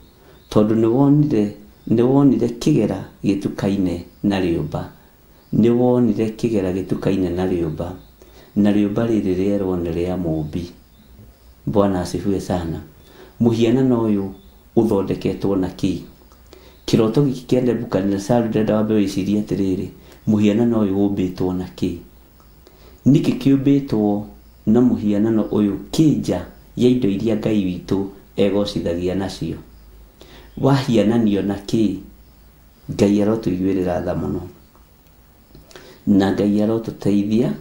S2: tondũ nĩwonire kĩgera gĩtukaine na rĩũmba. Nĩwonire kĩgera gĩtukaine na rĩũmba, na rĩũmba rĩrĩ rĩerwo nĩ rĩa mũũmbi. Bwana asifiwe sana. Mũhianano ũyũ ũthondeketwo na kĩ? Kĩroto gĩkĩ kĩa Nebukadinesaru ndĩrenda wambe wĩcirie atĩrĩrĩ, mũhianano ũyũ ũmbĩtwo na kĩ? Nĩkĩ kĩũmbĩtwo na mũhianano ũyũ kĩ nja ya indo iria Ngai witũ egocithagia nacio? Wahiananio na kĩ? Ngai arotũiguĩrĩra tha mũno, na Ngai arotũteithia,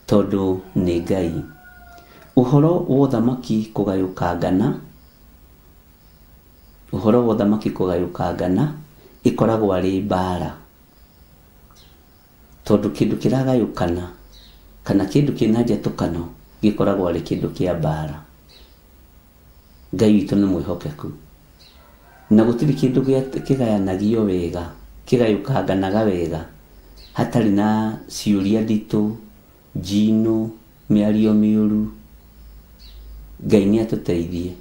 S2: tondũ nĩ Ngai. Ũhoro wa ũthamaki kũgayũkangana Ũhoro wa ũthamaki kũgayũkangana ĩkoragwo arĩ mbara, tondũ kĩndũ kĩragayũkana kana kĩndũ kĩna njatũkano gĩkoragwo arĩ kĩndũ kĩa mbara. Ngai witũ nĩ mwĩhokeku, na gũtirĩ kĩndũ kĩgayanagio wega, kĩgayũkanganaga wega hatarĩ na ciũria nditũ, njino, mĩario mĩũru. Ngai nĩ atũteithie.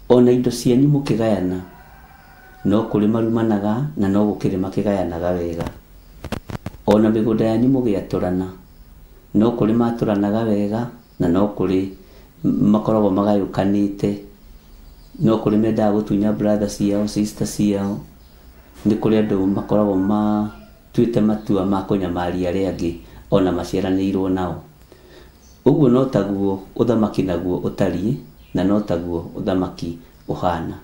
S2: Ona indo cianyu mũkĩgayana no kũrĩ marumanaga na no gũkĩrĩ makĩgayanaga wega. Ona mĩgũnda yanyu mũgĩatũrana no kũrĩ matũranaga wega na no kũrĩ makoragwo magayũkanĩte, no kũrĩ mendaga gũtunya brother ciao, sister ciao. Nĩ kũrĩ andũ makoragwo matuĩte matua ma kũnyamaria arĩa angĩ ona maciaranĩirwo nao. Ũguo no taguo ũthamaki naguo ũtariĩ, na no taguo ũthamaki ũhana.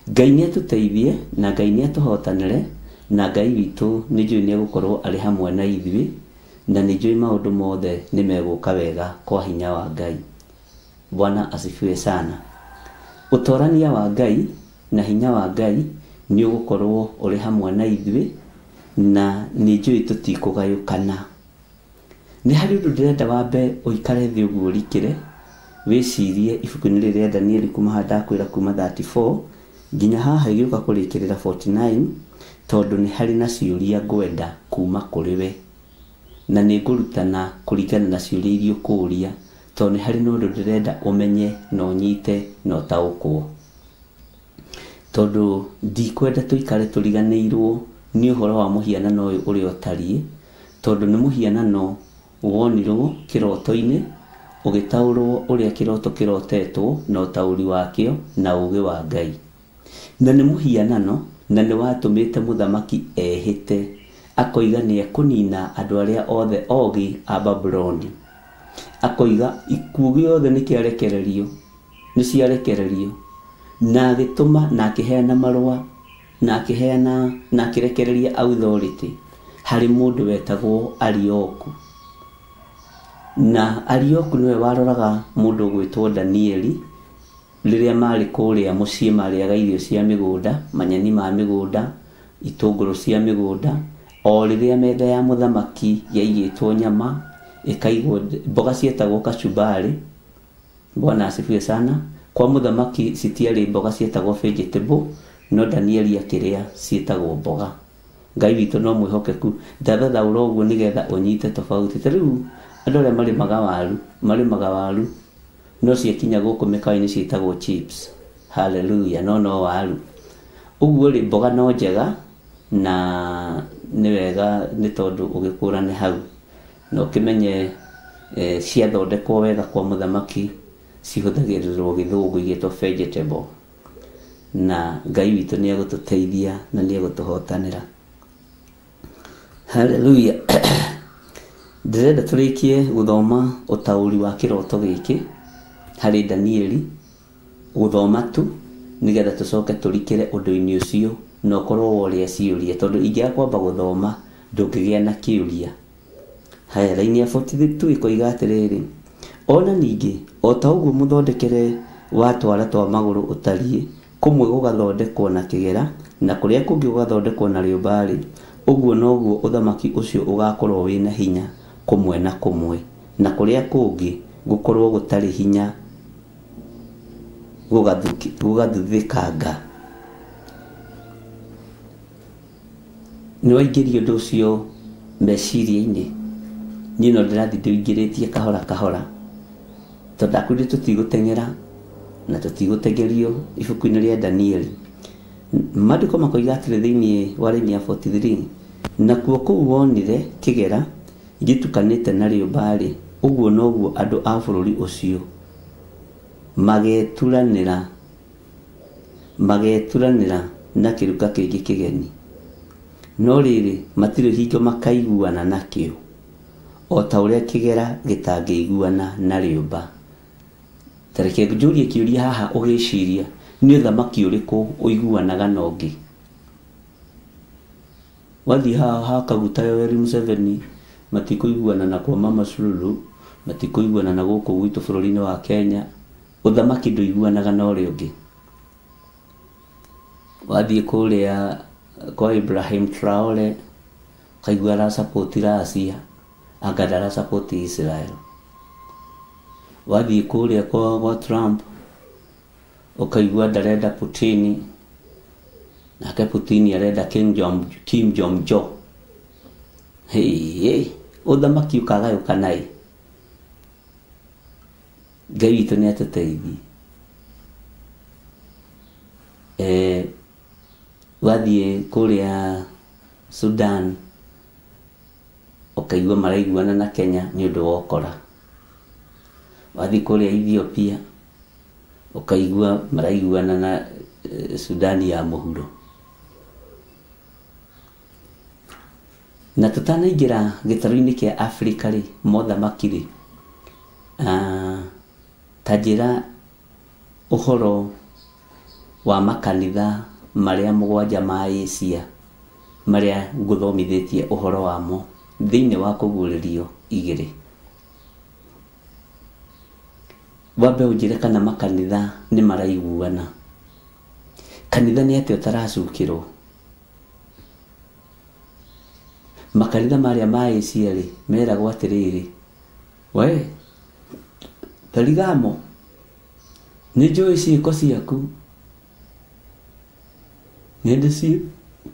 S2: Ngai nĩ atũteithie na Ngai nĩ atũhotanĩre, na Ngai witũ nĩ njũĩ nĩ egũkorwo arĩ hamwe na ithuĩ, na nĩ njũĩ maũndũ mothe nĩ megũka wega kwa hinya wa Ngai. Bwana asifiwe sana. Ũtorania wa Ngai na hinya wa Ngai nĩ ũgũkorwo ũrĩ hamwe na ithuĩ, na nĩ njũĩ tũtikũgayũkana. Nĩ harĩ ũndũ ndĩrenda wambe ũikare thĩ ũguo ũrikĩre, wĩcirie ibuku-inĩ rĩrĩ rĩa Danieli kuma haha ndakwĩra kuma 34 nginya haha ĩgĩũka kũrĩkĩrĩra 49, tondũ nĩ harĩ na ciũria ngwenda kuma kũrĩ we, na nĩ ngũrutana kũringana na ciũria iria ũkũũria, tondũ nĩ harĩ na ũndũ ndĩrenda ũmenye na ũnyite na ũtaũkwo. Tondũ ndikwenda tũikare tũriganĩirwo nĩ ũhoro wa mũhianano ũyũ ũrĩa ũtariĩ, tondũ nĩ mũhianano wonirwo kĩroto-inĩ, ũgĩtaũrwo ũrĩa kĩroto kĩrotetwo na ũtaũri wakĩo na ũũgĩ wa Ngai. Na nĩ mũhianano na nĩ watũmĩte mũthamaki ehĩte, akoiga nĩ ekũnina andũ arĩa othe ogĩ a Babuloni. Akoiga ikuũ gĩothe nĩ kĩarekererio, nĩ ciarekererio, na agĩtũma na akĩheana marũa na akĩheana na akĩrekereria authority harĩ mũndũ wetagwo Arioku. Na Arioku nĩwe waroraga mũndũ ũgwĩtwo Danieli rĩrĩa marĩ kũrĩa mũciĩ marĩaga irio cia mĩgũnda, manyeni ma mĩgũnda, itũngũrũ cia mĩgũnda, o rĩrĩa metha ya mũthamaki yaigĩtwo nyama, ĩkaigwo mboga cietagwo kachumbari. Bwana asifiwe sana. Kwa mũthamaki citiarĩ mboga cietagwo vegetable, no Danieli akĩrĩa ciĩtagwo mboga. Ngai witũ no mwĩhokeku. Ndathathaũra ũguo nĩgetha ũnyite tofauti. Ta rĩu andũ arĩa marĩmaga waru, marĩmaga waru no ciakinya gũkũ mĩkawa-inĩ ciĩtagwo chips. Hallelujah, no no waru. Ũguo rĩ, mboga no njega na nĩ wega nĩ tondũ ũgĩkũrane hau. Na ũkĩmenye ciathondekwo wega kwa mũthamaki cihũthagĩrĩrwo gĩthũngũ igĩtwo vegetable. Na Ngai witũ nĩ egũtũteithia na nĩ egũtũhotanĩra. Hallelujah. Ndĩrenda tũrĩkie gũthoma ũtaũri wa kĩroto gĩkĩ harĩ Danieli, gũthoma tu nĩgetha tũcoke tũrikĩre ũndũ-inĩ ũcio na ũkorwo woria ciũria, tondũ ingĩaga kwamba gũthoma ndũngĩgĩa na kĩũria. Haya, raini ya 42 ĩkoiga atĩrĩrĩ, ona ningĩ o ta ũguo mũthondekere wa twara twa magũrũ ũtariĩ, kũmwe gũgathondekwo na kĩgera na kũrĩa kũngĩ gũgathondekwo na rĩũmba-rĩ, ũguo noguo ũthamaki ũcio ũgakorwo wĩna hinya kũmwe na kũmwe, na kũrĩa kũngĩ gũkorwo gũtarĩ hinya gũgathuthĩkanga. Nĩ waingĩria ũndũ ũcio meciria-inĩ? Niĩ no ndĩrathiĩ ndĩũingĩrĩtie kahora kahora, tondũ ndakwĩrire tũtigũteng'era na tũtigũteng'erio ibuku-inĩ rĩa Danieli. Maandĩko makoiga atĩrĩ thĩinĩ wa raini ya 43, nakuo kũu wonire kĩgera gĩtukanĩte na rĩũmba-rĩ, ũguo noguo andũ a bũrũri ũcio mageturanĩra na kĩruka kĩngĩ kĩgeni. No rĩrĩ, matirĩ hingo makaiguana nakĩo, o ta ũrĩa kĩgera gĩtangĩiguana na rĩũmba. Ta reke njũrie kĩũria haha ũgĩciria, nĩ ũthamaki ũrĩkũ ũiguanaga na ũngĩ? Wathiĩ haha ha Kaguta Yoweri Museveni, matikũiguana na kwa Mama Suluhu, matikũiguana na gũkũ gwitũ bũrũri-inĩ wa Kenya. Ũthamaki ndũiguanaga na ũrĩa ũngĩ. Wathiĩ kũrĩa kwa Ibrahim Traore ũkaigua arasupport Russia, anga ndarasupport Israel. Wathiĩ kũrĩa kwa Trump ũkaigua ndarenda Putin, nake Putin arenda Kim Jong Jo. Hey, ũthamaki ũkagayũkana ĩ. Ngai witũ nĩ atũteithie. Wathiĩ kũrĩa Sudan ũkaigua maraiguana na Kenya nĩ ũndũ wa ũkora. Wathiĩ kũrĩa Ethiopia ũkaigua maraiguana na Sudan ya mũhuro. Na tũtanaingĩra gĩtarũ-inĩ kĩa Afrika rĩ, mothamaki rĩ, ta njĩra ũhoro wa makanitha marĩa mũgwanja ma Asia marĩa ngũthomithĩtie ũhoro wamo thĩinĩ wa kũguũrĩrio 2. Wambe ũnjĩre kana makanitha nĩ maraiguana. Kanitha nĩ atĩa ũtaracukĩrwo? Makanitha marĩa ma Asia rĩ, meragwo atĩrĩrĩ, we Perigamo, nĩ njũĩ ciĩko ciaku, nĩ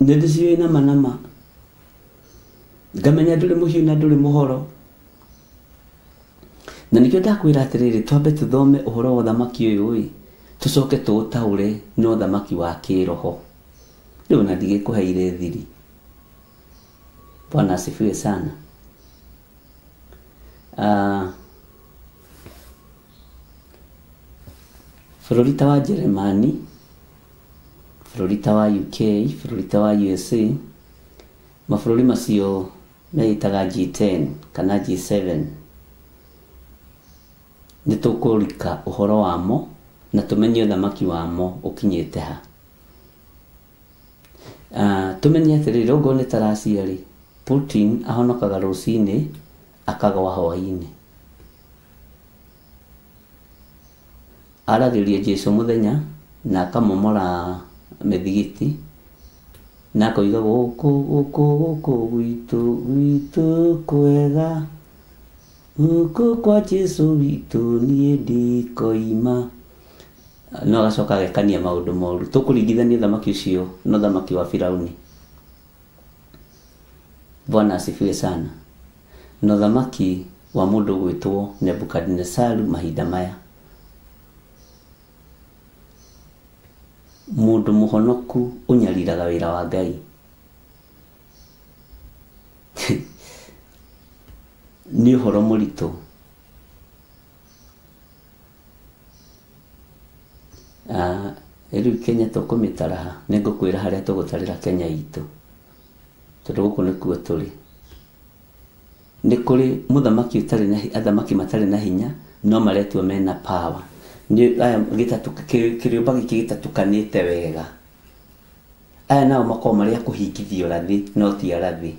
S2: ndĩciũĩ nama nama, ngamenya ndũrĩ mũhiũ na ndũrĩ mũhoro. Na nĩkĩo ndakwĩra atĩrĩrĩ, twambe tũthome ũhoro wa ũthamaki ũyũ ĩ, tũcoke tũũtaũre na ũthamaki wa kĩroho. Rĩu na ndigĩkũheire thiri. Bwana asifiwe sana. Bũrũri ta wa Jeremani, bũrũri ta wa UK, bũrũri ta wa USA, mabũrũri macio meĩtaga G10 kana G7, nĩ tũkũrika ũhoro wamo na tũmenye ũthamaki wamo ũkinyĩte ha. Tũmenye atĩrĩrĩ, okorwo nĩ ta Russia rĩ, Putin ahonokaga rũcinĩ akagwa hwaĩ-inĩ. Aragĩria Jesu mũthenya na akamomora mĩthigiti na akoiga gũkũ gũkũ gũkũ gwitũ gwitũ kwega, gũkũ kwa Jesu witũ niĩ ndikoima. No agacoka agekania maũndũ moru. Tũkũringithania ũthamaki ũcio na ũthamaki wa Firauni. Bwana asifiwe sana. Na ũthamaki wa mũndũ ũgwĩtwo Nebukadnesaru mahinda maya. Mũndũ mũhonoku ũnyariraga wĩra wa Ngai. Nĩ ũhoro mũritũ. Rĩu Kenya tũkũmĩtara ha? Nĩ ngũkwĩra harĩa tũgũtarĩra Kenya itũ, tondũ gũkũ nĩkuo tũrĩ. Nĩ kũrĩ mũthamaki ũtarĩ na athamaki matarĩ na hinya no maretua mena power. Nĩ aya kĩrĩũmba gĩkĩ gĩtatũkanĩte wega. Aya nao makoragwo marĩ a kũhingithia ũrathi no ti arathi.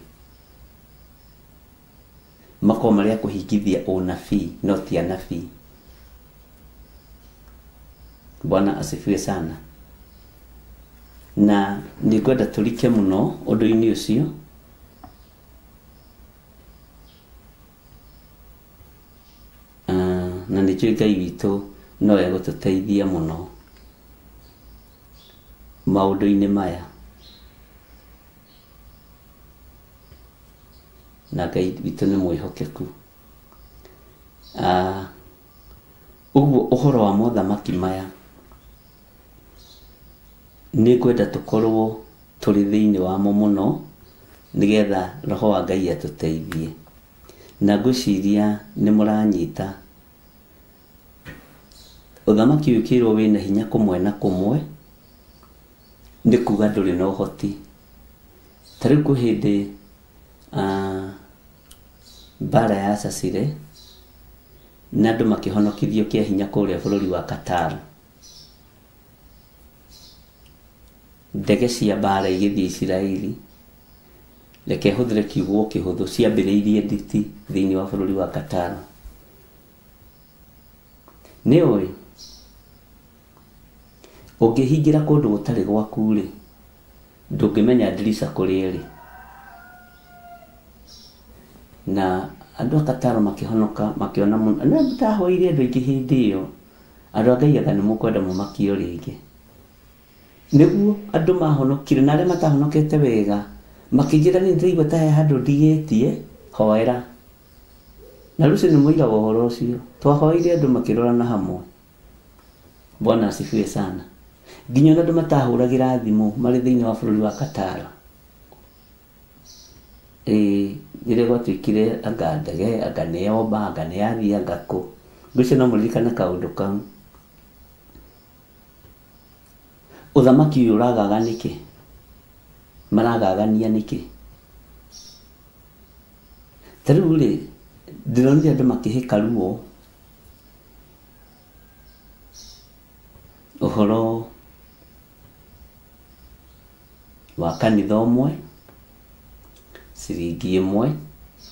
S2: Makoragwo marĩ a kũhingithia ũnabii no ti anabii. Bwana asifiwe sana. Na nĩngwenda tũrike mũno ũndũ-inĩ ũcio. Na nĩnjũĩ Ngai witũ no egũtũteithia mũno maũndũ-inĩ maya. Na Ngai witũ nĩ mwĩhokeku. Ũguo ũhoro wa mothamaki maya nĩ ngwenda tũkorwo tũrĩ thĩinĩ wamo mũno nĩgetha Roho wa Ngai atũteithie. Na ngwĩciria nĩ mũranyita. Ũthamaki ũyũ ũkĩrwo wĩna hinya kũmwe na kũmwe nĩ kuga ndũrĩ na ũhoti. Ta rĩu kwĩ hĩndĩ mbara yacacire na andũ makĩhonokithio kĩa hinya kũrĩa bũrũri wa Qatar. Ndege cia mbara igĩthiĩ Isiraeli, reke hũthĩre kiugo kĩhũthũ, ciambĩrĩirie nditi thĩinĩ wa bũrũri wa Qatar. Nĩ ũĩ ũngĩhingĩra kũndũ gũtarĩ gwaku rĩ, Ndũngĩmenya ndirica kũrĩa ĩrĩ. Na andũ a Qatar makĩhonoka makĩona mũno. Na ndahoire andũ aingĩ hĩndĩ ĩyo. Andũ a Ngai anga nĩ mũkwenda mũmakio rĩngĩ. Nĩguo andũ mahonokire na arĩa matahonokete wega makĩnjĩra nĩ ndĩraigua ta he handũ ndigĩtie hoera. Na Lucy nĩ mũira wa ũhoro ũcio. Twahoire andũ makĩrorana hamwe. Bwana asifiwe sana. Nginya ona andũ matahũragĩra thimũ marĩ thĩinĩ wa bũrũri wa Qatar. Rĩrĩa gwatuĩkire anga ndege, anga nĩ yomba, anga nĩ yathiĩ, anga kũ. Ngwĩciria no mũririkane kaũndũ kau. Ũthamaki ũyũ ũragaga nĩkĩ? Maragagania nĩkĩ? Ta rĩu rĩ, ndĩronire andũ makĩhĩka ruo ũhoro wa kanitha ũmwe, ciringi ĩmwe,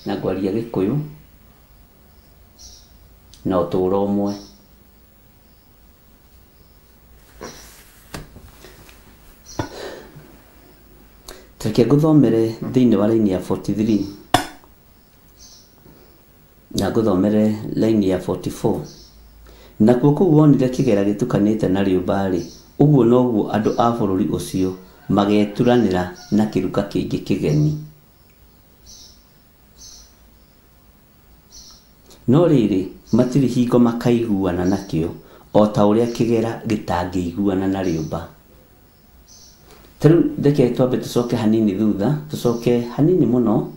S2: na ngwaria Gĩkũyũ, na ũtũũro ũmwe. Reke ngũthomere thĩinĩ wa raini ya 43 na ngũthomere raini ya 44. Nakuo kũu wonire kĩgera gĩtukanĩte na rĩũmba-rĩ, ũguo noguo andũ a bũrũri ũcio mageturanĩra na kĩruka kĩngĩ kĩgeni. No rĩrĩ, matirĩ hingo makaiguana nakĩo, o ta ũrĩa kĩgera gĩtangĩiguana na rĩũmba. Ta rĩu reke twambe tũcoke hanini thutha, tũcoke hanini mũno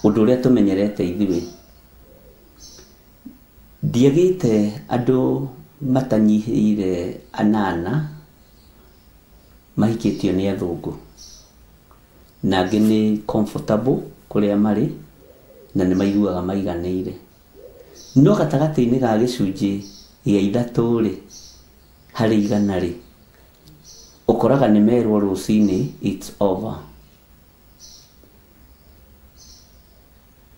S2: ũndũ ũrĩa tũmenyerete ithuĩ. Ndiagĩte andũ matanyihĩire anana mahikĩtio nĩ athũngũ, na angĩ nĩ comfortable kũrĩa marĩ na nĩ maiguaga maiganĩire. No gatagatĩ-inĩ ga gĩcunjĩ gĩa ithatũ rĩ, harĩ igana rĩ, ũkoraga nĩ merwo rũcinĩ it's over.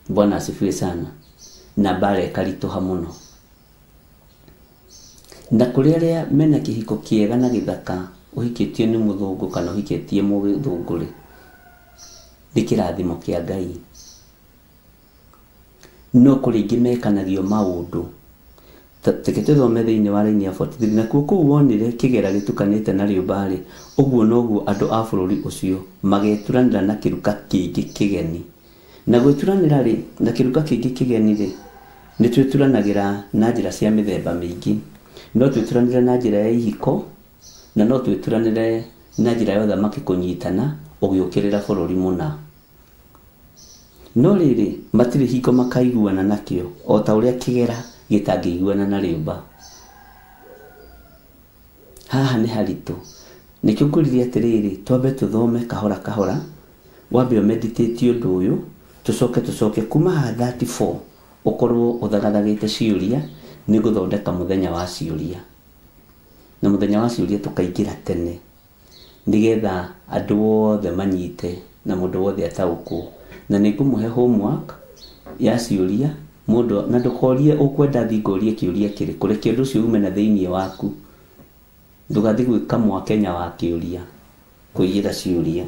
S2: Bwana asifiwe sana. Na mbara ĩkaritũha mũno. Na kũrĩ arĩa mena kĩhiko kĩega na gĩthaka, ũhikĩtio nĩ mũthũngũ kana ũhikĩtie mũthũngũ rĩ, nĩ kĩrathimo kĩa Ngai. No kũrĩ ingĩ mekanagio maũndũ. Reke tũthome thĩinĩ wa raini ya 43. Nakuo kũu wonire kĩgera gĩtukanĩte na rĩũmba rĩ, ũguo noguo andũ a bũrũri ũcio mageturanĩra na kĩruka kĩngĩ kĩgeni. Na gwĩturanĩra rĩ, na kĩruka kĩngĩ kĩgeni rĩ, nĩ twĩturanagĩra na njĩra cia mĩthemba mĩingĩ. No twĩturanĩre na njĩra ya ihiko, na no twĩturanĩre na njĩra ya ũthamaki kũnyitana ũgĩũkĩrĩra bũrũri mũna. No rĩrĩ, matirĩ hingo makaiguana nakĩo, o ta ũrĩa kĩgera gĩtangĩiguana na rĩũmba. Haha nĩ haritũ. Nĩkĩo ngũririe atĩrĩrĩ, twambe tũthome kahora kahora, wambe ũmeditate ũndũ ũyũ, tũcoke tũcoke kuma haha 34 ũkorwo ũthagathagĩte ciũria, nĩ ngũthondeka mũthenya wa ciũria. Na mũthenya wa ciũria tũkaingĩra tene, nĩgetha andũ othe manyite na mũndũ wothe ataũkwo. Na nĩ ngũmũhe homework ya ciũria, mũndũ na ndũkorie ũkwenda thiĩ ngũrie kĩũria kĩrĩkũ, reke ũndũ ũcio ume na thĩinĩ waku. Ndũgathiĩ gwĩka mwakenya wa kĩũria, kũiyĩra ciũria.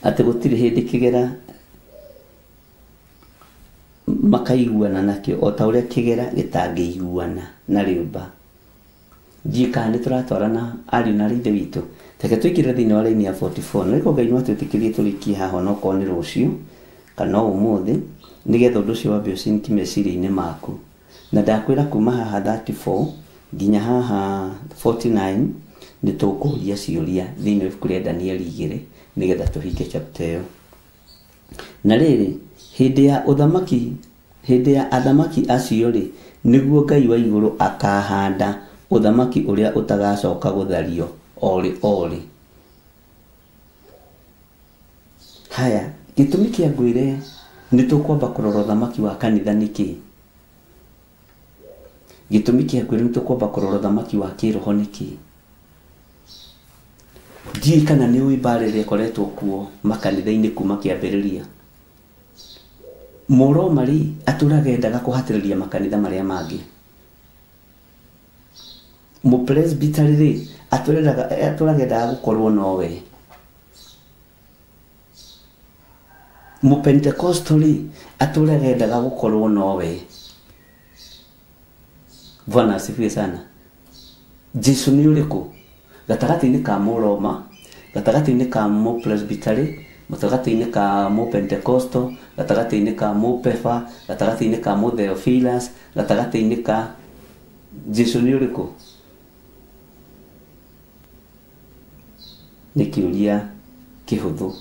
S2: Atĩ gũtirĩ hĩndĩ kĩgera makaiguana nakĩo, o ta ũrĩa kĩgera gĩtangĩiguana na rĩũmba. Ndiũĩ kana nĩ tũratwarana ariũ na ithe witũ. Reke tũingĩre thĩinĩ wa raini ya 44. Na rĩu Ngai no atwĩtĩkĩrie tũrĩkie haha onokorwo nĩ rũciũ kana o ũmũthĩ, nĩgetha ũndũ ũcio wambe ũcinki meciria-inĩ maku. Na ndakwĩra kuma haha 34 nginya haha 49 nĩ tũkũria ciũria thĩinĩ wa ibuku rĩa Danieli 2 nĩgetha tũhinge chapter ĩyo. Na rĩrĩ, hĩndĩ ya ũthamaki, hĩndĩ ya athamaki acio rĩ, nĩguo Ngai wa igũrũ akahanda ũthamaki ũrĩa ũtagacoka gũthario orĩ orĩ. Haya, gĩtũmi kĩa ngwĩre nĩ tũkwamba kũrora ũthamaki wa kanitha nĩkĩ? Gĩtũmi kĩa ngwĩre nĩ tũkwamba kũrora ũthamaki wa kĩroho nĩkĩ? Ndiũĩ kana nĩ ũĩ mbara ĩrĩa ĩkoretwo kuo makanitha-inĩ kuma kĩambĩrĩria. Mũroma rĩ, atũraga endaga kũhatĩrĩria makanitha marĩa mangĩ. Mũpresbytery rĩ, atũraga endaga gũkorwo nowe. Mũpentekosto rĩ atũraga endaga gũkorwo nowe. Bwana asifiwe sana. Jesu nĩ ũrĩkũ? Gatagatĩ-inĩ ka Mũroma, gatagatĩ-inĩ ka Mũpresbytery, gatagatĩ-inĩ ka Mũpentekosto, gatagatĩ-inĩ ka Mũpefa, gatagatĩ-inĩ ka Mũtheophilus, gatagatĩ-inĩ ka Jesu nĩ ũrĩkũ? Nĩ kĩũria kĩhũthũ.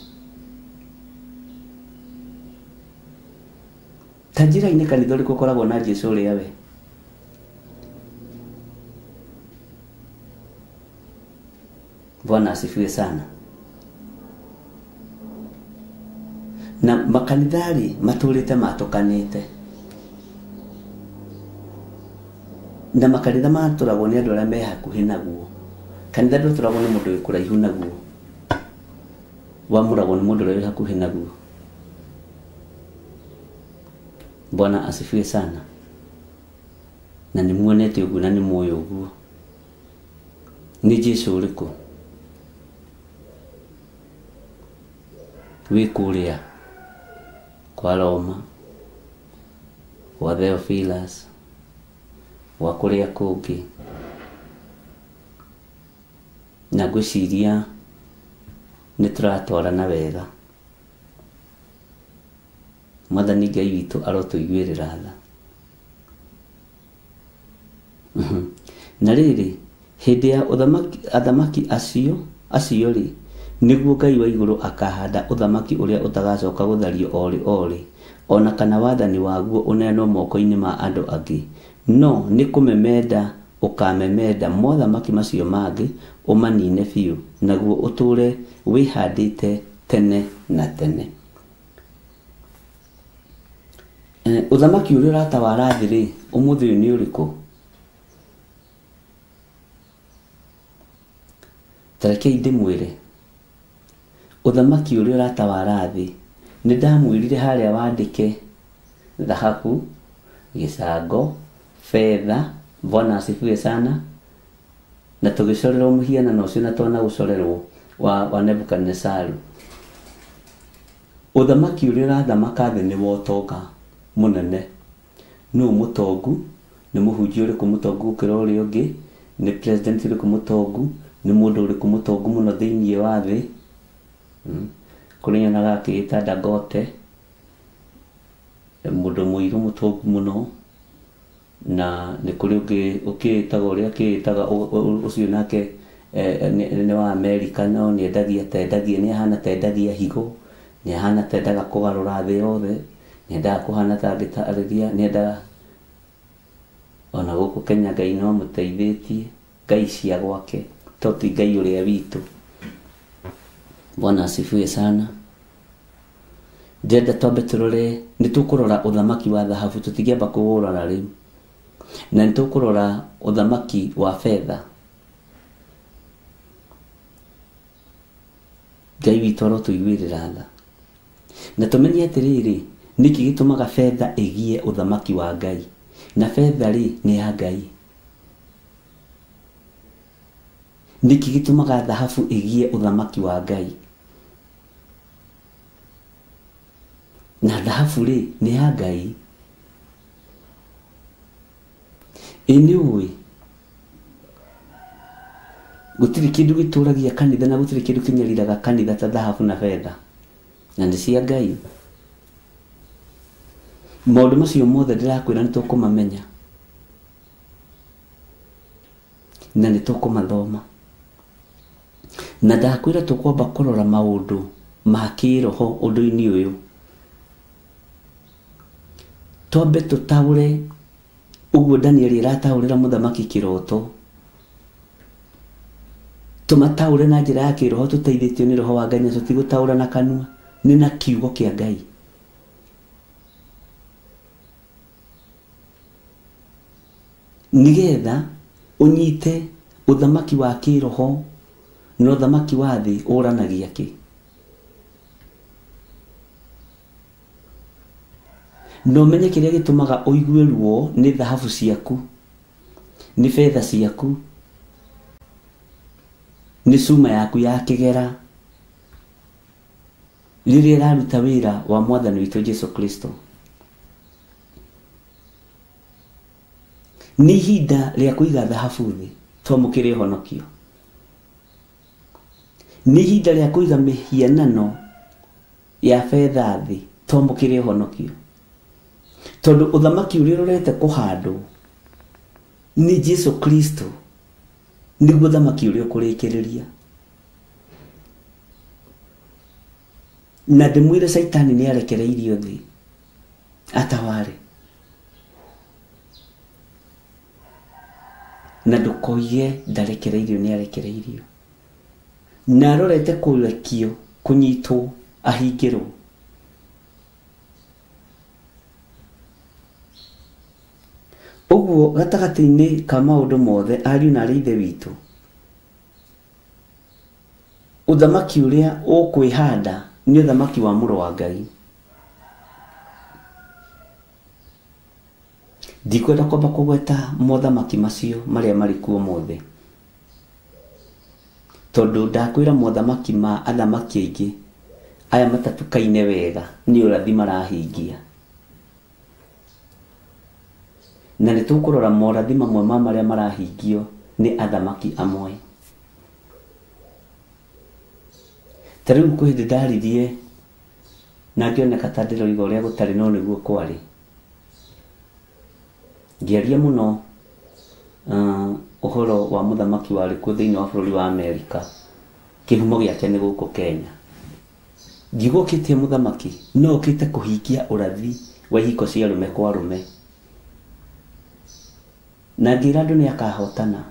S2: Ta njĩra-inĩ kanitha ũrĩkũ ũkoragwo na Jesu ũrĩa we? Bwana asifiwe sana. Na makanitha rĩ matũrĩte matũkanĩte. Na makanitha matũragwo nĩ andũ arĩa me hakuhĩ naguo. Kanitha ndũtũragwo nĩ mũndũ wĩ kũraihu naguo. Wamũragwo nĩ mũndũ ũrĩa wĩ hakuhĩ naguo. Bwana asifiwe sana. Na nĩ muonete ũguo na nĩ muoĩ ũguo. Nĩ Jesu ũrĩkũ? Wĩ kũrĩa kwa Roma, kwa Theophilus, gwa kũrĩa kũngĩ. Na ngwĩciria nĩ tũratwarana wega. Mwathani Ngai witũ arotũiguĩrĩra tha. Na rĩrĩ, hĩndĩ ya athamaki acio rĩ, nĩguo Ngai wa igũrũ akahanda ũthamaki ũrĩa ũtagacoka gũthario orĩ orĩ, ona kana wathani waguo ũneanwo moko-inĩ ma andũ angĩ. No nĩ kũmemenda ũkamemenda mothamaki macio mangĩ ũmanine biũ, naguo ũtũre wĩhandĩte tene na tene. Ũthamaki ũrĩa ũratawara thĩ rĩ, ũmũthĩ ũyũ nĩ ũrĩkũ? Ta rekei ndĩmwĩre. Ũthamaki ũrĩa ũratawara thĩ, nĩ ndamwĩrire harĩa wandĩke thahabu, gĩcango, fedha. Bwana asifiwe sana. Na tũgĩcorerwo mũhianano ũcio na twana gũcorerwo wa Nebukadnezaru. Ũthamaki ũrĩa ũrathamaka thĩ nĩ wa ũtonga mũnene. Nũ mũtongu? Nĩ mũhunjia ũrĩkũ mũtongu gũkĩra ũrĩa ũngĩ? Nĩ president ũrĩkũ mũtongu? Nĩ mũndũ ũrĩkũ mũtongu mũno thĩinĩ wa thĩ? Kũrĩ nyonaga akĩĩta Dangote, mũndũ mũirũ mũtongu mũno. Na nĩ kũrĩ ũngĩ ũkĩĩtaga ũrĩa akĩĩtaga ũcio nake nĩ wa Amerika, no nĩendagia tendagia, nĩ ahana tendagia higo, nĩ ahana tendaga kũgarũra thĩ yothe, nĩendaga kũhana ta angĩtarĩria, nĩendaga ona gũkũ Kenya Ngai no amũteithĩtie, Ngai cia gwake, to ti Ngai ũrĩa witũ. Bwana asifiwe sana. Ndĩrenda twambe tũrore, nĩ tũkũrora ũthamaki wa thahabu, tũtingĩamba kũũrora rĩu. Na nĩ tũkũrora ũthamaki wa fedha. Ngai witũ arotũiguĩrĩra tha. Na tũmenye atĩrĩrĩ, nĩkĩ gĩtũmaga fedha ĩgie ũthamaki wa Ngai? Na fedha rĩ nĩ ya Ngai. Nĩkĩ gĩtũmaga thahabu ĩgie ũthamaki wa Ngai? Na thahabu rĩ nĩ ya Ngai. Ĩ nĩ ũĩ gũtirĩ kĩndũ gĩtũragia kanitha na gũtirĩ kĩndũ kĩnyariraga kanitha ta thahabu na betha, na nĩ cia Ngai. Maũndũ macio mothe ndĩrakwĩra nĩ tũkũmamenya na nĩ tũkũmathoma. Na ndakwĩra tũkwamba kũrora maũndũ ma kĩroho ũndũ-inĩ ũyũ. Twambe tũtaũre ũguo Danieli arataũrĩra mũthamaki kĩroto. Tũmataũre na njĩra ya kĩroho tũteithĩtio nĩ roho wa Ngai, na tũtigũtaũra na kanua, nĩ na kiugo kĩa Ngai. Nĩgetha ũnyite ũthamaki wa kĩroho na ũthamaki wa thĩ ũranagia kĩ. Na ũmenye kĩrĩa gĩtũmaga ũigue ruo nĩ thahabu ciaku, nĩ betha ciaku, nĩ cuma yaku ya kĩgera. Rĩrĩa ĩraruta wĩra wa mwathani witũ Jesu Kristo. Nĩ ihinda rĩa kũiga thahabu thĩ twamũkĩre ũhonokio. Nĩ ihinda rĩa kũiga mĩhianano ya betha thĩ twamũkĩre ũhonokio. Tondũ ũthamaki ũrĩa ũrorete kũhandwo nĩ Jesu Kristo nĩguo ũthamaki ũrĩa ũkũrĩkĩrĩria. Na ndĩmwĩre Caitani nĩ arekereirio thĩ ataware. Na ndũkoige ndarekereirio, nĩ arekereirio. Na arorete kũrekio, kũnyitwo, ahingĩrwo. Ũguo gatagatĩ-inĩ ka maũndũ mothe ariũ na arĩ ithe witũ, ũthamaki ũrĩa ũkwĩhanda nĩ ũthamaki wa mũrũ wa Ngai. Ndikwenda kwamba kũgweta mothamaki macio marĩa marĩ kuo mothe, tondũ ndakwĩra mothamaki ma athamaki aingĩ aya matatukaine wega nĩ ũrathi marahingia. Na nĩ tũkũrora morathi mamwe ma marĩa marahingio nĩ athamaki amwe. Ta rĩu kwĩ hĩndĩ ndaririe na ngĩoneka ta ndĩroiga ũrĩa gũtarĩ no nĩguo kwarĩ. Ngĩaria mũno ũhoro wa mũthamaki warĩ kuo thĩinĩ wa bũrũri wa Amerika, kĩhumo gĩake nĩ gũkũ Kenya. Ngiuga ũkĩte mũthamaki no ũkĩte kũhingia ũrathi wa ihiko cia arũme kwa arũme. Na ngĩra andũ nĩ akahotana.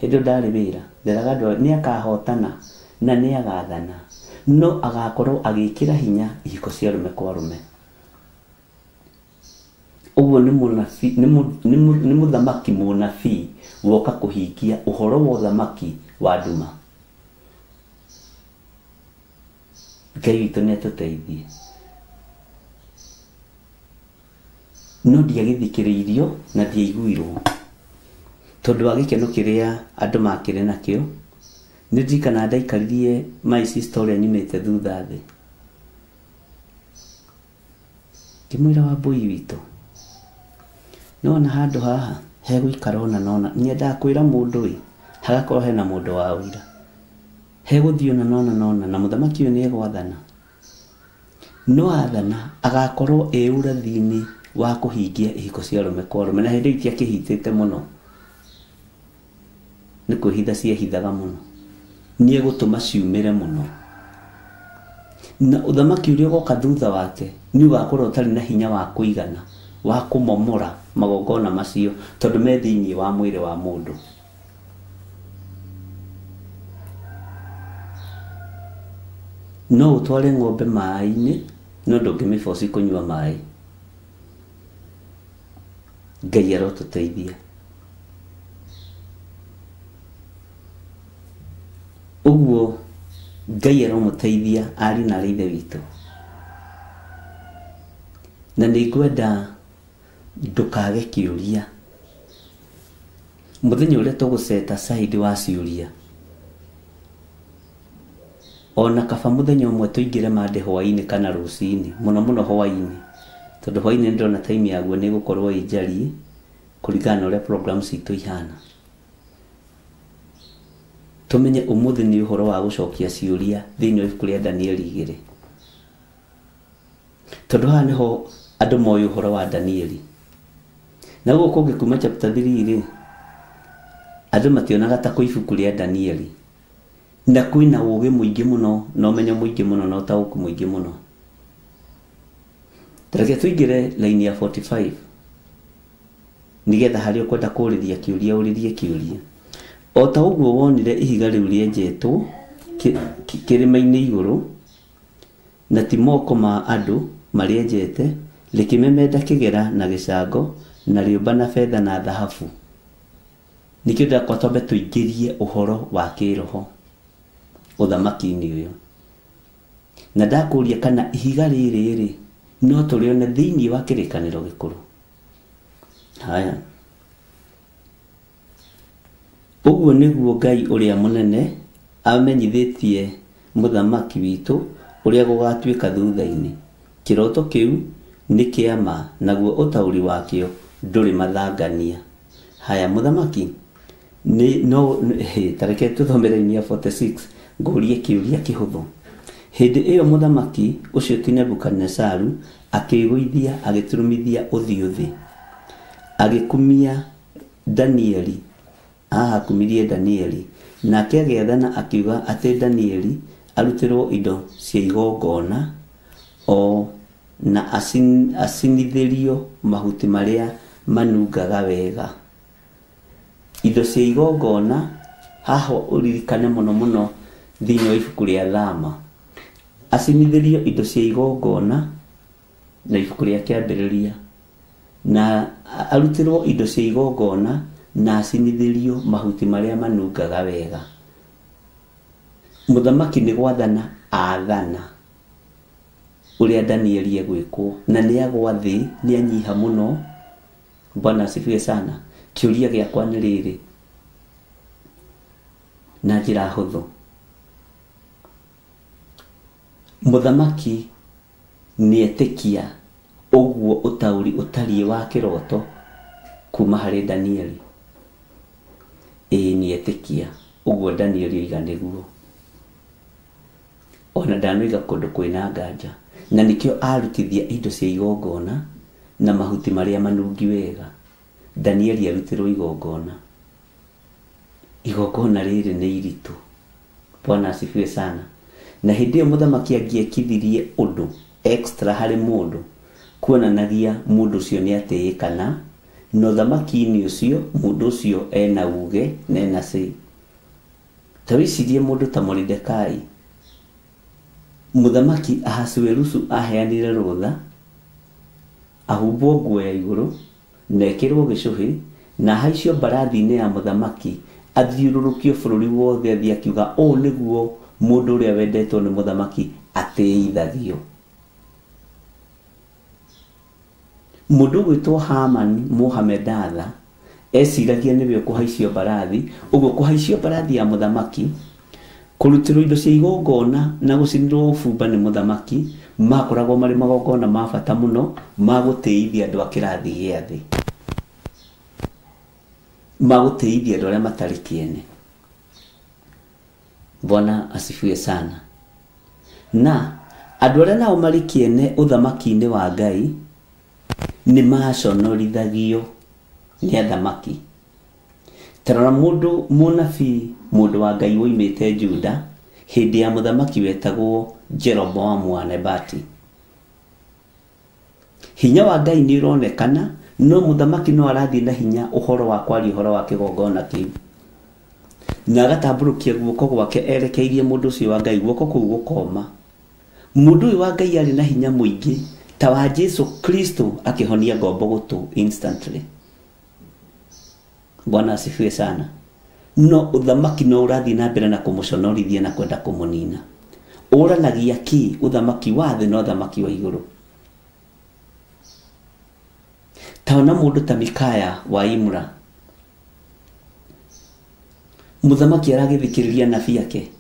S2: Hĩndĩ ĩyo ndarĩ wĩra, nderaga andũ nĩ akahotana na nĩ agathana, no agakorwo agĩkĩra hinya ihiko cia arũme kwa arũme. Ũguo nĩ mũnabii, nĩ mũthamaki mũnabii woka kũhingia ũhoro wa ũthamaki wa nduma. Ngai witũ nĩ atũteithie. No ndiagĩthikĩrĩirio na ndiaiguirwo tondũ wa gĩkeno kĩrĩa andũ makĩrĩ nakĩo. Nĩ ndirikanaga ndaikaririe my sister ũrĩa nyumĩte thutha thĩ, ngĩmwĩra Wambũi witũ, nĩwona handũ haha hegũikara ũna na ũna, nyendaga kwĩra mũndũ ĩ, hagakorwo hena mũndũ wa ũira, hegũthiĩ ũna na ũna na ũna, na mũthamaki ũyũ nĩ egwathana. No athana agakorwo ĩ ũrathi-inĩ wa kũhingia ihiko cia arũme kwa arũme, na hĩndĩ ĩyo itiakĩhithĩte mũno, nĩ kwĩhitha ciehithaga mũno, nĩ egũtũma ciumĩre mũno. Na ũthamaki ũrĩa ũgoka thutha wake nĩ ũgakorwo ũtarĩ na hinya wa kũigana wa kũmomora magongona macio, tondũ me thĩinĩ wa mwĩrĩ wa mũndũ. No ũtware ng'ombe maĩ-inĩ, no ndũngĩmĩboci kũnyua maĩ. Ngai arotũteithia. Ũguo Ngai aromũteithia ariũ na arĩ ithe witũ. Na nĩ ngwenda ndũkage kĩũria. Mũthenya ũrĩa tũgũceta side wa ciũria, ona kaba mũthenya ũmwe tũingĩre mande hwaĩ-inĩ kana rũcinĩ, mũno mũno hwaĩ-inĩ, tondũ hwaĩ-inĩ nĩ ndĩrona time yaguo nĩ ĩgũkorwo ĩ njariĩ kũringana na ũrĩa program citũ ihana. Tũmenye ũmũthĩ nĩ ũhoro wa gũcokia ciũria thĩinĩ wa ibuku rĩa Danieli 2, tondũ haha nĩho andũ moĩ ũhoro wa Danieli. Na gũkũ kũngĩ kuma chapter 3 rĩ, andũ mationaga ta kwĩ ibuku rĩa Danieli, na kwĩna ũũgĩ mũingĩ mũno na ũmenyo mũingĩ mũno na ũtaũku mũingĩ mũno. Reke tũingĩre line ya 45 nĩgetha harĩa ũkwenda kũũrĩria kĩũria ũrĩrie kĩũria. O ta ũguo wonire ihiga rĩu rĩenjetwo kĩrĩma-inĩ igũrũ, na ti moko ma andũ marĩenjete, rĩkĩmemenda kĩgera na gĩcango na rĩũmba na betha na thahabu. Nĩkĩo ndĩrakwa twambe tũingĩrie ũhoro wa kĩroho ũthamaki-inĩ ũyũ. Na ndakũria kana ihiga rĩrĩ rĩ no tũrĩone thĩinĩ wa kĩrĩkanĩro gĩkũrũ. Haya, ũguo nĩguo Ngai ũrĩa mũnene amenyithĩtie mũthamaki witũ Ũrĩa gũgatuĩka thutha-inĩ. Kĩroto kĩu nĩ kĩa ma, naguo ũtaũri wakĩo ndũrĩ mathangania. Haya, mũthamaki nĩ no tareke tũthome raini ya 46 ngũrie kĩũria kĩhũthũ. Hĩndĩ ĩyo mũthamaki ũcio ti Nebukadinezaru akĩĩgũithia agĩturumithia ũthiũ thĩ, agĩkumia Danieli. Haha akumirie Danieli, nake agĩathana akiuga atĩ Danieli arutĩrwo indo cia igongona o na acinithĩrio mahuti marĩa manungaga wega. Indo cia igongona haha ũririkane mũno mũno thĩinĩ wa ibuku rĩa Thama, acinithĩrio indo cia igongona na ibuku rĩa Kĩambĩrĩria, na arutĩrwo indo cia igongona na acinithĩrio mahuti marĩa manungaga wega. Mũthamaki nĩ gwathana athana ũrĩa Danieli egwĩkwo, na nĩ agwa thĩ, nĩ anyiha mũno. Bwana asifiwe sana. Kĩũria gĩakwa nĩ rĩrĩ na njĩra hũthũ, mũthamaki nĩ etĩkia ũguo ũtaũri ũtariĩ wa kĩroto kuma harĩ Danieli? Ĩĩ, nĩ etĩkia ũguo Danieli oiga nĩguo. Ona ndanoiga kũndũ kwĩna nganja, na nĩkĩo arutithia indo cia igongona na mahuti marĩa manungi wega. Danieli arutĩrwo igongona. Igongona rĩrĩ nĩ iritũ. Bwana asifiwe sana. Na hĩndĩ ĩyo mũthamaki angĩekithirie ũndũ extra harĩ mũndũ, kuonanagia mũndũ ũcio nĩ atĩĩkana, na ũthamaki-inĩ ũcio mũndũ ũcio ena uge na ena say. Ta wĩcirie mũndũ ta Moridekai. Mũthamaki Ahasuerusu aheanire rũtha ahumbwo nguo ya igũrũ na ekĩrwo gĩcũhĩ na ahaicio mbarathi-inĩ ya mũthamaki, athiũrũrũkio bũrũri wothe, athiĩ akiuga ũũ nĩguo mũndũ ũrĩa wendetwo nĩ mũthamaki atĩithagio. Mũndũ ũgwĩtwo Hamani Mũhamedatha eciragia nĩwe ũkũhaicio mbarathi, ũguo kũhaicio mbarathi ya mũthamaki, kũrutĩrwo indo cia igongona na gũcinĩrwo ũbumba nĩ mũthamaki makoragwo marĩ magongona ma bata mũno ma gũtĩithia andũ a kĩrathi gĩa thĩ, ma gũtĩithia andũ arĩa matarĩ kĩene. Bwana asifiwe sana. Na andũ arĩa nao marĩ kĩene ũthamaki-inĩ wa Ngai nĩ maconorithagio nĩ athamaki. Ta rora mũndũ mũnabii, mũndũ wa Ngai woimĩte Juda hĩndĩ ya mũthamaki wetagwo Jeroboamu wa Nebati. Hinya wa Ngai nĩ ũronekana, no mũthamaki no arathiĩ na hinya ũhoro wa kwaria ũhoro wa kĩgongona kĩu, na agatambũrũkia guoko gwake erekeirie mũndũ ũcio wa Ngai, guoko kũu gũkoma. Mũndũ ũyũ wa Ngai arĩ na hinya mũingĩ ta wa Jesu Kristo, akĩhonia ngombo gũtũ instantly. Bwana asifiwe sana. No ũthamaki no ũrathiĩ na mbere na kũmũconorithia na kwenda kũmũnina. Ũranagia kĩ ũthamaki wa thĩ na ũthamaki wa igũrũ? Ta ona mũndũ ta Mikaya wa Imra, mũthamaki aragĩthikĩrĩria nabii ake,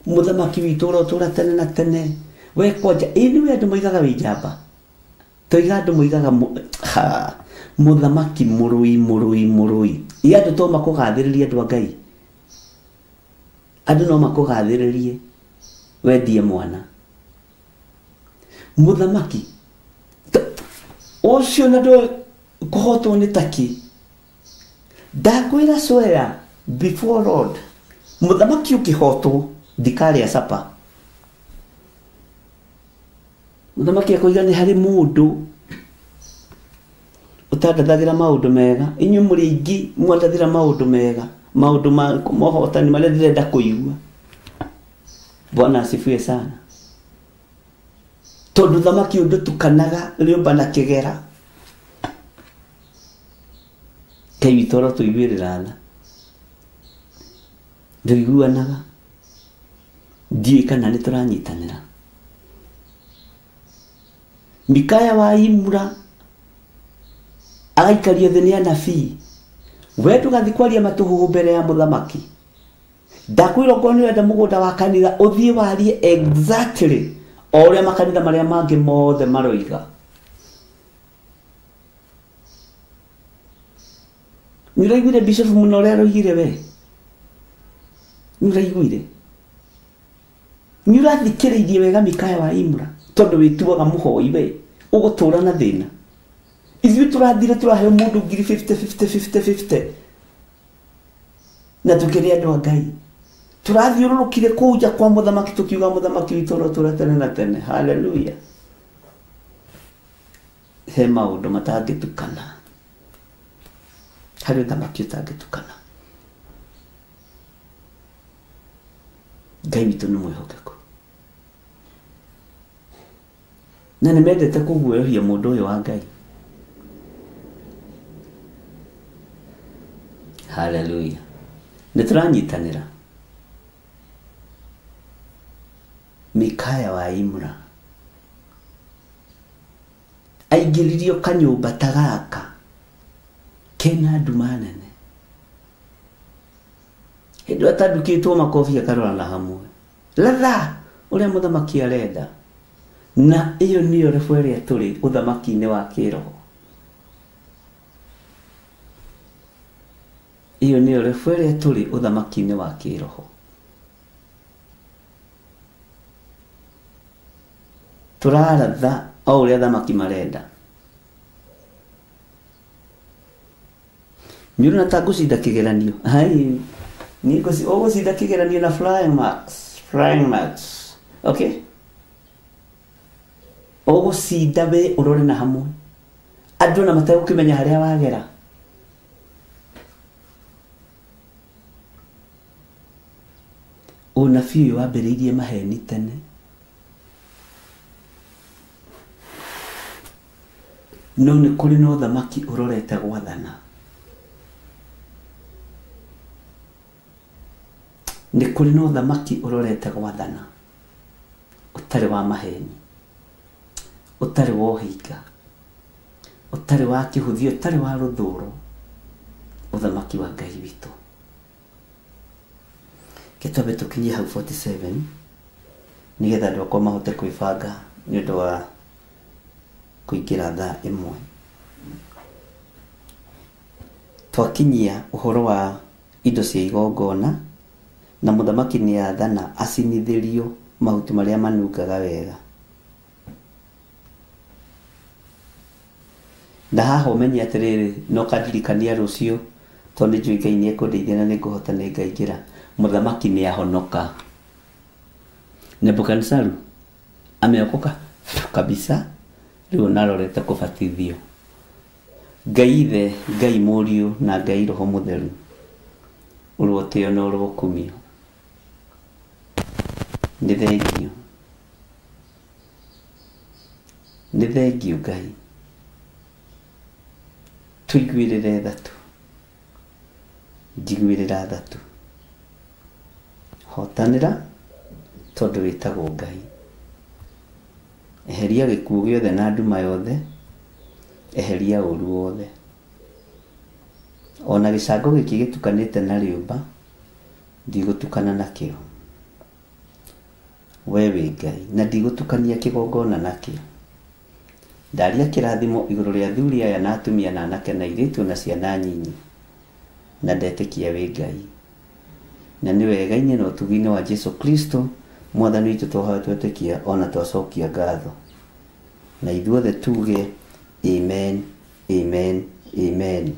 S2: mũthamaki witũ ũrotũra tene na tene, we kwanja ĩ nĩwe andũ moigaga wĩ njamba, toiga andũ moigaga mũthamaki mũrũi mũrũi mũrũi. Ĩ andũ to makũgathĩrĩrie, andũ a Ngai, andũ no makũgathĩrĩrie wendie mwana. Mũthamaki ũcio na ndũ kũhotwo nĩ taki, ndakwĩra swear before Lord, mũthamaki ũkĩhotwo ndikarĩa sapa. Mũthamaki akoiga nĩ harĩ mũndũ ũtandathagĩra maũndũ mega, inyuĩ mũrĩ aingĩ mwandathĩra maũndũ mega, maũndũ ma mohotani marĩa ndĩrenda kũigua. Bwana asifiwe sana. Tondũ thamaki ũyũ ndũtukanaga rĩũmba na kĩgera. Ngai witũ arotũiguĩrĩra tha. Ndũiguanaga, ndiũĩ kana nĩ tũranyitanĩra. Mikaya wa Imura agaikario thĩ nĩ anabii, we ndũgathiĩ kwaria matũhũhũ mbere ya mũthamaki. Ndakwĩra okorwo nĩ ũrenda mũgũnda wa kanitha ũthiĩ warie exactly o ũrĩa makanitha marĩa mangĩ mothe maroiga. Nĩ ũraiguire bishop mũno ũrĩa aroigire we? Nĩ ũraiguire? Nĩ ũrathikĩrĩirie wega Mikaya wa Imra tondũ wĩtuaga mũhoi we ũgũtũra na thĩna. Ithuĩ tũrathire tũraheo mũndũ ngiri 50 50 50 50 na tũkĩrĩ andũ a Ngai. Tũrathiũrũrũkire kũu nja kwa mũthamaki tũkiuga mũthamaki witũ ũrotũra tene na tene. Haleluya. He maũndũ matangĩtukana. Harĩ ũthamaki ũtangĩtukana. Ngai witũ nĩ mwĩhokeku. Na nĩ mendete kũguoyohia mũndũ ũyũ wa Ngai. Haleluya. Nĩ tũranyitanĩra. Mikaya wa Imra aingĩririo kanyũmba ta gaka kena nduma nene. Hĩndĩ ĩyo atandukĩtwo makobi akarora na hamwe. Latha ũrĩa mũthamaki arenda. Na ĩyo nĩyo rebo ĩrĩa tũrĩ ũthamaki-inĩ wa kĩroho. Ĩyo nĩyo rebo ĩrĩa tũrĩ ũthamaki-inĩ wa kĩroho. Tũraratha o ũrĩa athamaki marenda. Nĩ ũrona ta ngũcinda kĩgeranio? Hai, niĩ ũgũcinda kĩgeranio na flying marks, flying marks. Okay? Ũgũcinda we ũrore na hamwe. Andũ ona mategũkĩmenya harĩa wagera. Ũnabii ũyũ wambĩrĩirie maheni tene. No nĩ kũrĩ na ũthamaki ũrorete gwathana. Nĩ kũrĩ na ũthamaki ũrorete gwathana. Ũtarĩ wa maheni. Ũtarĩ wa ũhinga. Ũtarĩ wa kĩhũthia, ũtarĩ wa rũthũro. Ũthamaki wa Ngai witũ. Ke twambe tũkinyie hau 47 nĩgetha andũ akwa mahote kwĩbanga nĩ ũndũ wa kũingĩra thaa ĩmwe. Twakinyia ũhoro wa indo cia igongona na mũthamaki nĩ athana acinithĩrio mahuti marĩa manungaga wega. Na haha ũmenye atĩrĩrĩ, no kandirikania rũciũ tondũ nĩ njũĩ Ngai nĩ ekũndeithia na nĩ ngũhota nĩ ngaingĩra. Mũthamaki nĩ ahonoka. Nebukadnezaru ameokoka kabisa, rĩu onarorete kũbatithio. Ngai Ithe, Ngai Mũriũ na Ngai Roho Mũtheru, ũrotĩo na ũrokumio. Nĩ thengio. Nĩ thengio Ngai. Tũiguĩrĩre tha tu. Njiguĩrĩra tha tu. Hotanĩra tondũ wĩtagwo Ngai. Eheria gĩkuũ gĩothe na nduma yothe. Eheria ũru wothe. Ona gĩcango gĩkĩ gĩtukanĩte na rĩũmba, ndigũtukana nakĩo. We wĩ Ngai, na ndigũtukania kĩgongona nakĩo. Ndaria kĩrathimo igũrũ rĩa athuri aya na atumia na anake na airĩtu na ciana nyinyi, na ndetĩkia wĩ Ngai. Na nĩ wega-inĩ na ũtugi-inĩ wa Jesu Kristo mwathani witũ twahoya twetĩkia ona twacokia ngatho. Na ithuothe tuge amen, amen, amen.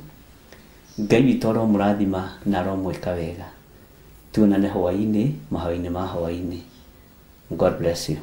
S2: Ngai witũ aromũrathima na aromwĩka wega. Tuonane hwaĩ-inĩ, mahoya-inĩ ma hwaĩ-inĩ. God bless you.